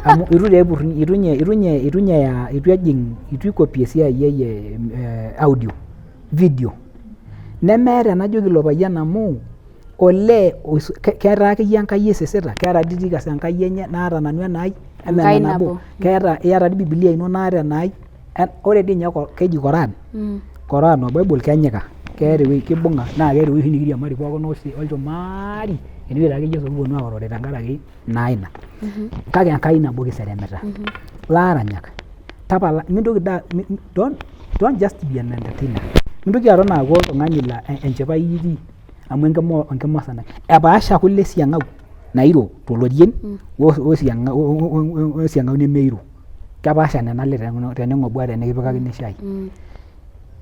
amu eitu taa epurruni eitu ninye eitu ninye eitu ninye eya eitu ejing eitu eicopy esiai ai e audio video. Nemeeta enajoki ilo payian amu olee ketaa akeyie Enkai esisita, keeta Titikas Enkai enye naata nanu enaai amaa Enkai nabo nabo. keeta iyata dii bibilia ino naata enaai ore dii ninye keji Koran, Koran o Bible kenyika keeta ewueji kibung'a naa keeta ewueji oshi nikiriamari pookin olchumari enewueji taakeyie oshi kiponu aorore tenkaraki naa ina. Kake Enkai nabo kiseremita. Laaranyak tapala mintoki doi don't just be an entertainer. Mintoki aton aaku oltung'ani laa enchipai itii amu enkima enkima osarge. Epaasha kule esiang'au nairo tolorien wesiang'au nemeiro. Kepaasha nena ale tening'obua tenikipikakini shai.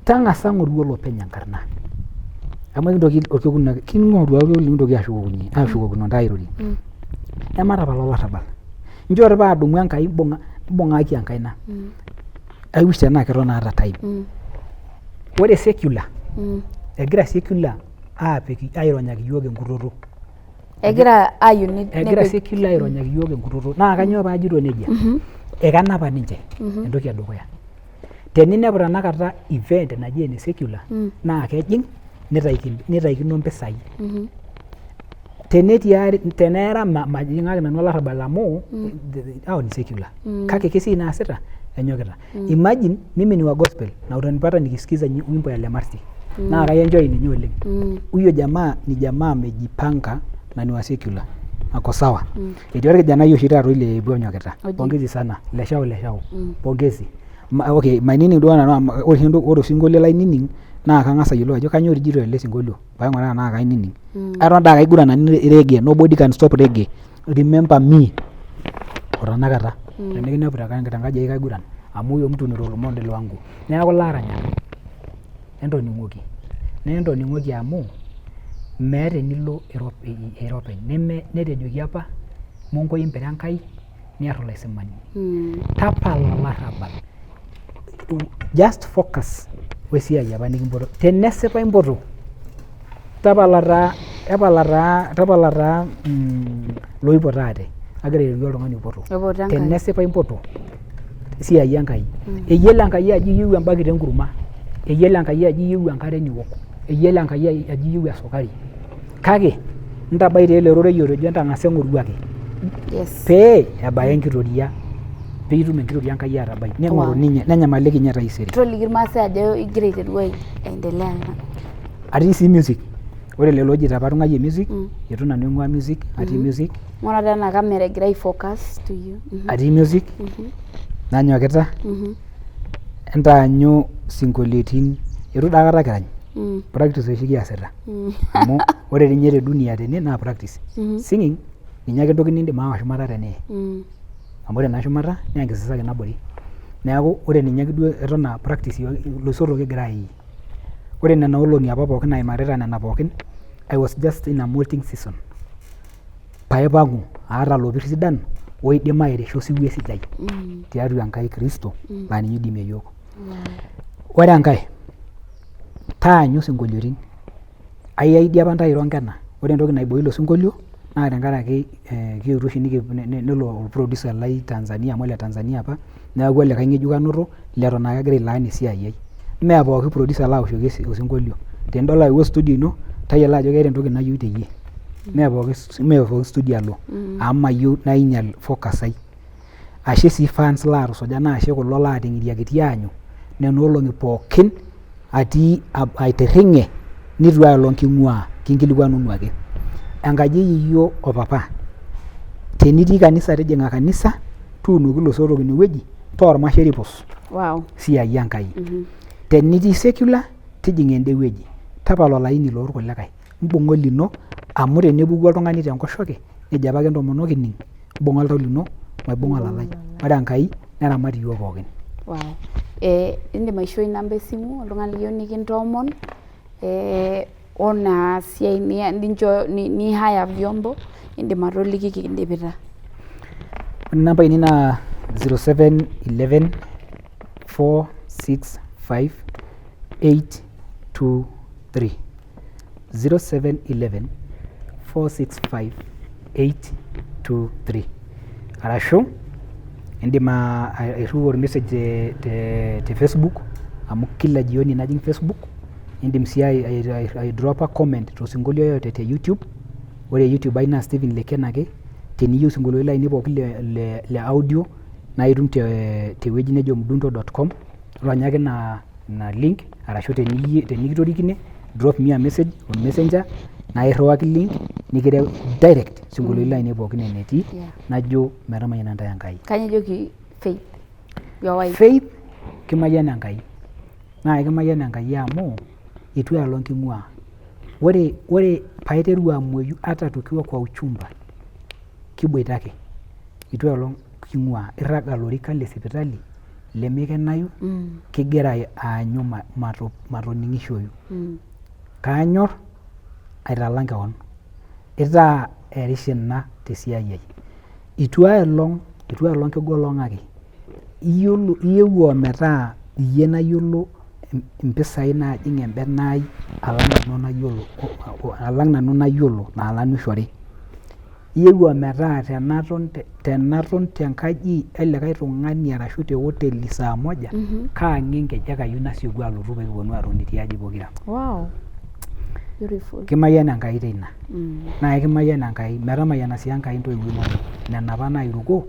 Tang'asa ng'oru olopeny enkarna amu ekintoki orkekun ake king'oru ake orkekun likintoki ashukokinye ashukokino intae airorie. Ematapal olarrabal, nchoo taa paadumu Enkai mbung'a mbung'aki enkaina. I wish tenaa keton aata time. Ore secular, egira secular aapik aironyaki iyiok enkutoto. Egira ayieu Egira secular aironyaki iyiok enkutoto naa kainyoo paajito nejia? Ekenapa ninche entoki edukuya. Teninepu tenakata event naji ene secular naa kejing nitaikino impisai. Tenetii teneera majing'aki nanu olarrabal amu hao ni secular kake kesiai naasita enyokita. Imagine mimi ni wa gospel na utanipata nikisikiza wimbo ya Lemarti naa kaienjoy ninye oleng. Huyo jamaa ni jamaa amejipanga na ni wa secular ako sawa. Etii orkijanai oshi taata oilepua onyokita. Pongezi sana leshao leshao pongezi. Okay mainining duo nanu amu ore oshi ore osinkolio lainining naa kang'as ayiolou ajo kainyoo ejito ele sinkolio paing'uraa tenaa kainining. Eton taa kaiguran nanu reggae nobody can stop reggae remember me otenakata tenikinepu tenkaji ai kaiguran amu huyo mtu ni role model wangu. Neeku laranyak entoning'oki naa entoning'oki amu Meeta enilo ira openy. Neme netejoki apa monkoi impira Enkai niar olaisimani. Tapala olarrabal. Just focus wesiai apa nikimpoto. Tenesipa impoto, tapala taa tapala taa tapala taa iloipoto ate. Agira airorie oltung'ani oipoto. Oipoto Enkai. Tenesipa impoto, siai Enkai. Eyiolo Enkai ajo iyieu embakit enkurma, eyiolo Enkai ajo iyieu enkare niwok, eyiolo Enkai ajo iyieu esukari. Kake ntabai taa ele rorei otejo entang'asa eng'oruaki Yes. pee ebaya enkitoria piitum enkitoria Enkai atabai ning'oru Wow. ninye nenyamaliki ninye taisere. Toliki irmaasai ajo igira aiteru aendelea. Atii sii music. Ore lelo oojito apa atung'ayie music, Mm. eitu nanu aing'ua music, atii music, Ng'ura taa ena kamera egira ai focus to you. Atii music nanyokita entaanyu sinkolioitin eitu dii aikata kirany practice oshi kiasita amu ore dii ninye te dunia tene naa practice. Singing ninye ake entoki nindim aawa shumata teneye amu ore ena shumata naa enkisisaki nabori neeku ore ninye ake duo eton aa practice iyiook iloisotok kigira aii. Ore nena olong'i apa pookin naimarita nena pookin I was just in a molting season paipang'u aata ilopir sidan oidim airisha osiwuo sidai tiatua Enkai Kristo laa ninye oidimie iyiook. Ore enkae taanyu isinkolioitin, aiaidia apa ntae iro nkena, ore entoki naibooyo ilo sinkolio naa tenkaraki kietuo oshi nelo olproducer lai Tanzania amu ole Tanzania apa neeku olikae ng'ejuk anoto leton aa kegira ailaan esiai ai. Mee pooki producer laoshoki osinkolio, tenidol ayewuo studio ino tayiolo ajo keeta entoki nayieu teyie, mee pooki studio alo amu mayieu nainyial focus ai. Ashe sii fans laatusuja naa ashe kulo laating'iriakitia aanyu nena olong'i pookin atii aitirring'e nitu aelong king'uaa kinkilikuanunu ake. Enkaji e yieyio o papa, tenitii kanisa tijing'a kanisa tuunoki ilosotok inewueji taa ormasheri pus Wow. siai Enkai. Tenitii secular tijing'a ende wueji tapala olaini loorkulikae mbung'a olino amu tenepuku oltung'ani tenkoshoke nejo apake entomonok kining mbung'a oltau lino maibung'a olalai. Ore Enkai neramat iyiook pookin. Wow. Indim aishoi inamba esimu oltung'ani liyieu nikintoomon ona siai nincho ni hire vyombo indim atoliki kindipita. Ore inamba ainei naa 0711 465 823. 0711 465 823. Arashu indim airriu ormessage te Facebook amu kila jioni najing Facebook, indim sii aidropa comment tosinkolio yoyote te YouTube, ore YouTube ai naa Stephen Leken ake, teniyieu isinkolioitin lainei pookin le audio naa itum tewueji nejo mdundo.com ronya ake ina link arashu tenikitorikine drop me a message on messenger nairriwaki link nikireu direct isinkolioitin lainei pookin enetii najo metamayiana intae Enkai. Kanyoo ejoki Faith your wife? Faith kimayiana Enkai naa ekimayian Enkai amu eitu aelong king'uaa. Ore paiteru amuoyu ata tukiwa kwa uchumba kiboita ake eitu aelong king'uaa. Irraga ilorikan le sipitali lemikenayu kigira aanyu matoning'ishoyu. Kaanyorr aitalang kewon, itaa erishina tesiai ai. Eitu aelong kigolong'aki, iyiolo iyewuo ometaa iyie nayiolo impisai naajing embene ai alang nanu nayiolo naa nanu ishori. Iyewuo ometaa tenaton tenkaji elikae tung'ani arashu te hoteli saa moja kaang'ie nkejek ayieu nasieku alotu pee kiponu atoni tiaji pokira. Wow. Beautiful. Kimayiana Enkai teina. Naa ekimayiana Enkai, metamayiana sii Enkai intoiwuo inonok nena apa nairuko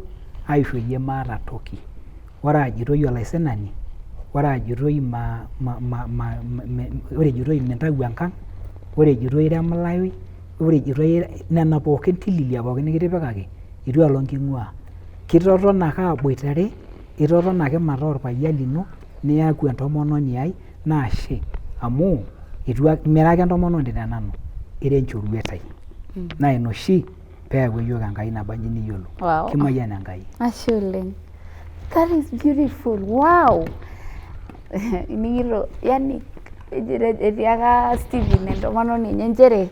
aisho iyie maata toki. Ore ajitoi olaisinani, ore ajitoi ore ejitoi mintau enkang', ore ejitoi ira emalayoi, ore ejitoi nena pookin tililia pookin nikitipikaki eitu aelong king'uaa. Kitotona ake aboitare, itotona ake mataa orpayian lino, niaku entomononi ai naa ashe amu mira ake entomononi te nanu, ira enchoruet ai. Naa ina oshi peeyawua iyiook Enkai nabanji niyiolo. Wow. Kimayiana Enkai. Ashe oleng. That is beautiful. Wow. Ining'ito, yani etiaka Stephen entomononi enye nchere.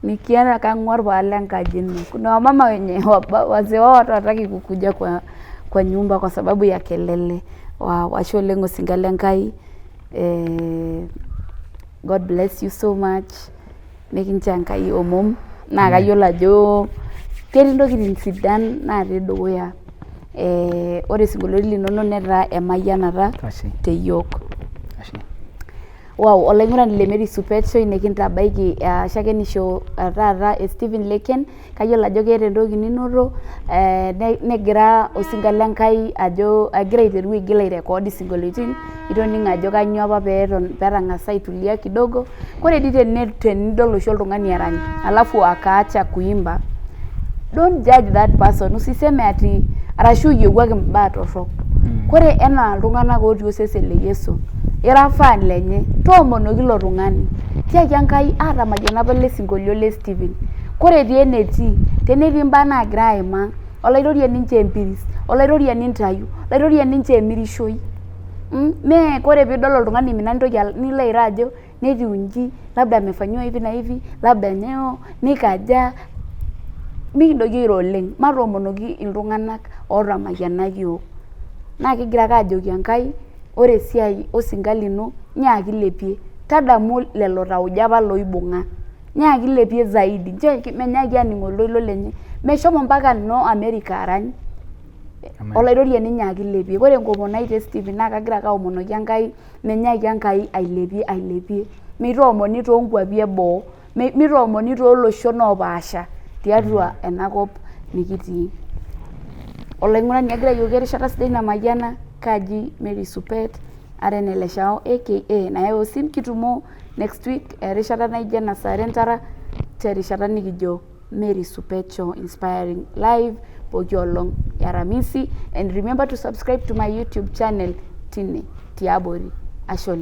Nikienda kang'war palo enkaji ino. Kuna wamama wenye wazee wao hata hawataki kukuja kwa nyumba kwa sababu ya kelele. Wow, ashe oleng osinka le Nkai. God bless you so much. Nikincho Enkai omom naa kayiolo ajo ketii ntokitin sidan natii dukuya. Ore isinkolioitin linonok netaa emayianata te yiok. Ashe. Wow, olaing'urani le Mary Supet Show nikintabaiki shakenisho taata e Stephen Leken. Kayiolo ajo keeta entoki ninoto negira osinka le Nkai ajo egira aiteru aigil airecord isinkolioitin itoning'o ajo kainyoo apa petang'asa aitulia kidogo. Kore dii tenidol oshi oltung'ani erany alafu akaacha kuimba, don't judge that person, usiseme ati arashu iyiewuaki imbaa torrok. Kore enaa iltung'anak otii osesen le Yesu, ira fan lenye, toomonoki ilo tung'ani, tiaki Enkai atamayiana apa ele sinkolio le Stephen. Kore etii enetii, tenetii imbaa naagira aimaa, Olaitoriani nchoo empiris, Olaitoriani ntayu, Olaitoriani nchoo emirishoi. Mee kore piidol oltung'ani imina nintoki nilo airo ajo netiu inji, labda amefanyiwa hivi na hivi, labda nyoo, nikaja. Mikintoki airo oleng, matoomonoki iltung'anak ootamayiana iyiook. Naa kigira ake aajoki Enkai ore esiai osinka lino nyaaki ilepie, tadamu lelo tauja apa loibung'a. Nyaaki ilepie zaidi, nchoo menyaaki aning oltoilo lenye, meshomo mpaka noo America arany. Olaitoriani nyaaki ilepie. Ore enkomono ai te Stephen naa kagira ake aomonoki Enkai menyaaki Enkai ailepie ailepie, meitoomoni toonkuapi eboo, mitoomoni tooloshon oopaasha tiatua enakop nikitii. Olaing'urani agira ayioki erishata sidai namayiana, kaji Mary Supet, ara ene Leshao aka Nayau Osim, kitumo next week erishata naijo ena saa are entara terishata nikijo Mary Supet Show inspiring live pooki olong e Aramisi and remember to subscribe to my YouTube channel tine tiabori. Ashe oleng.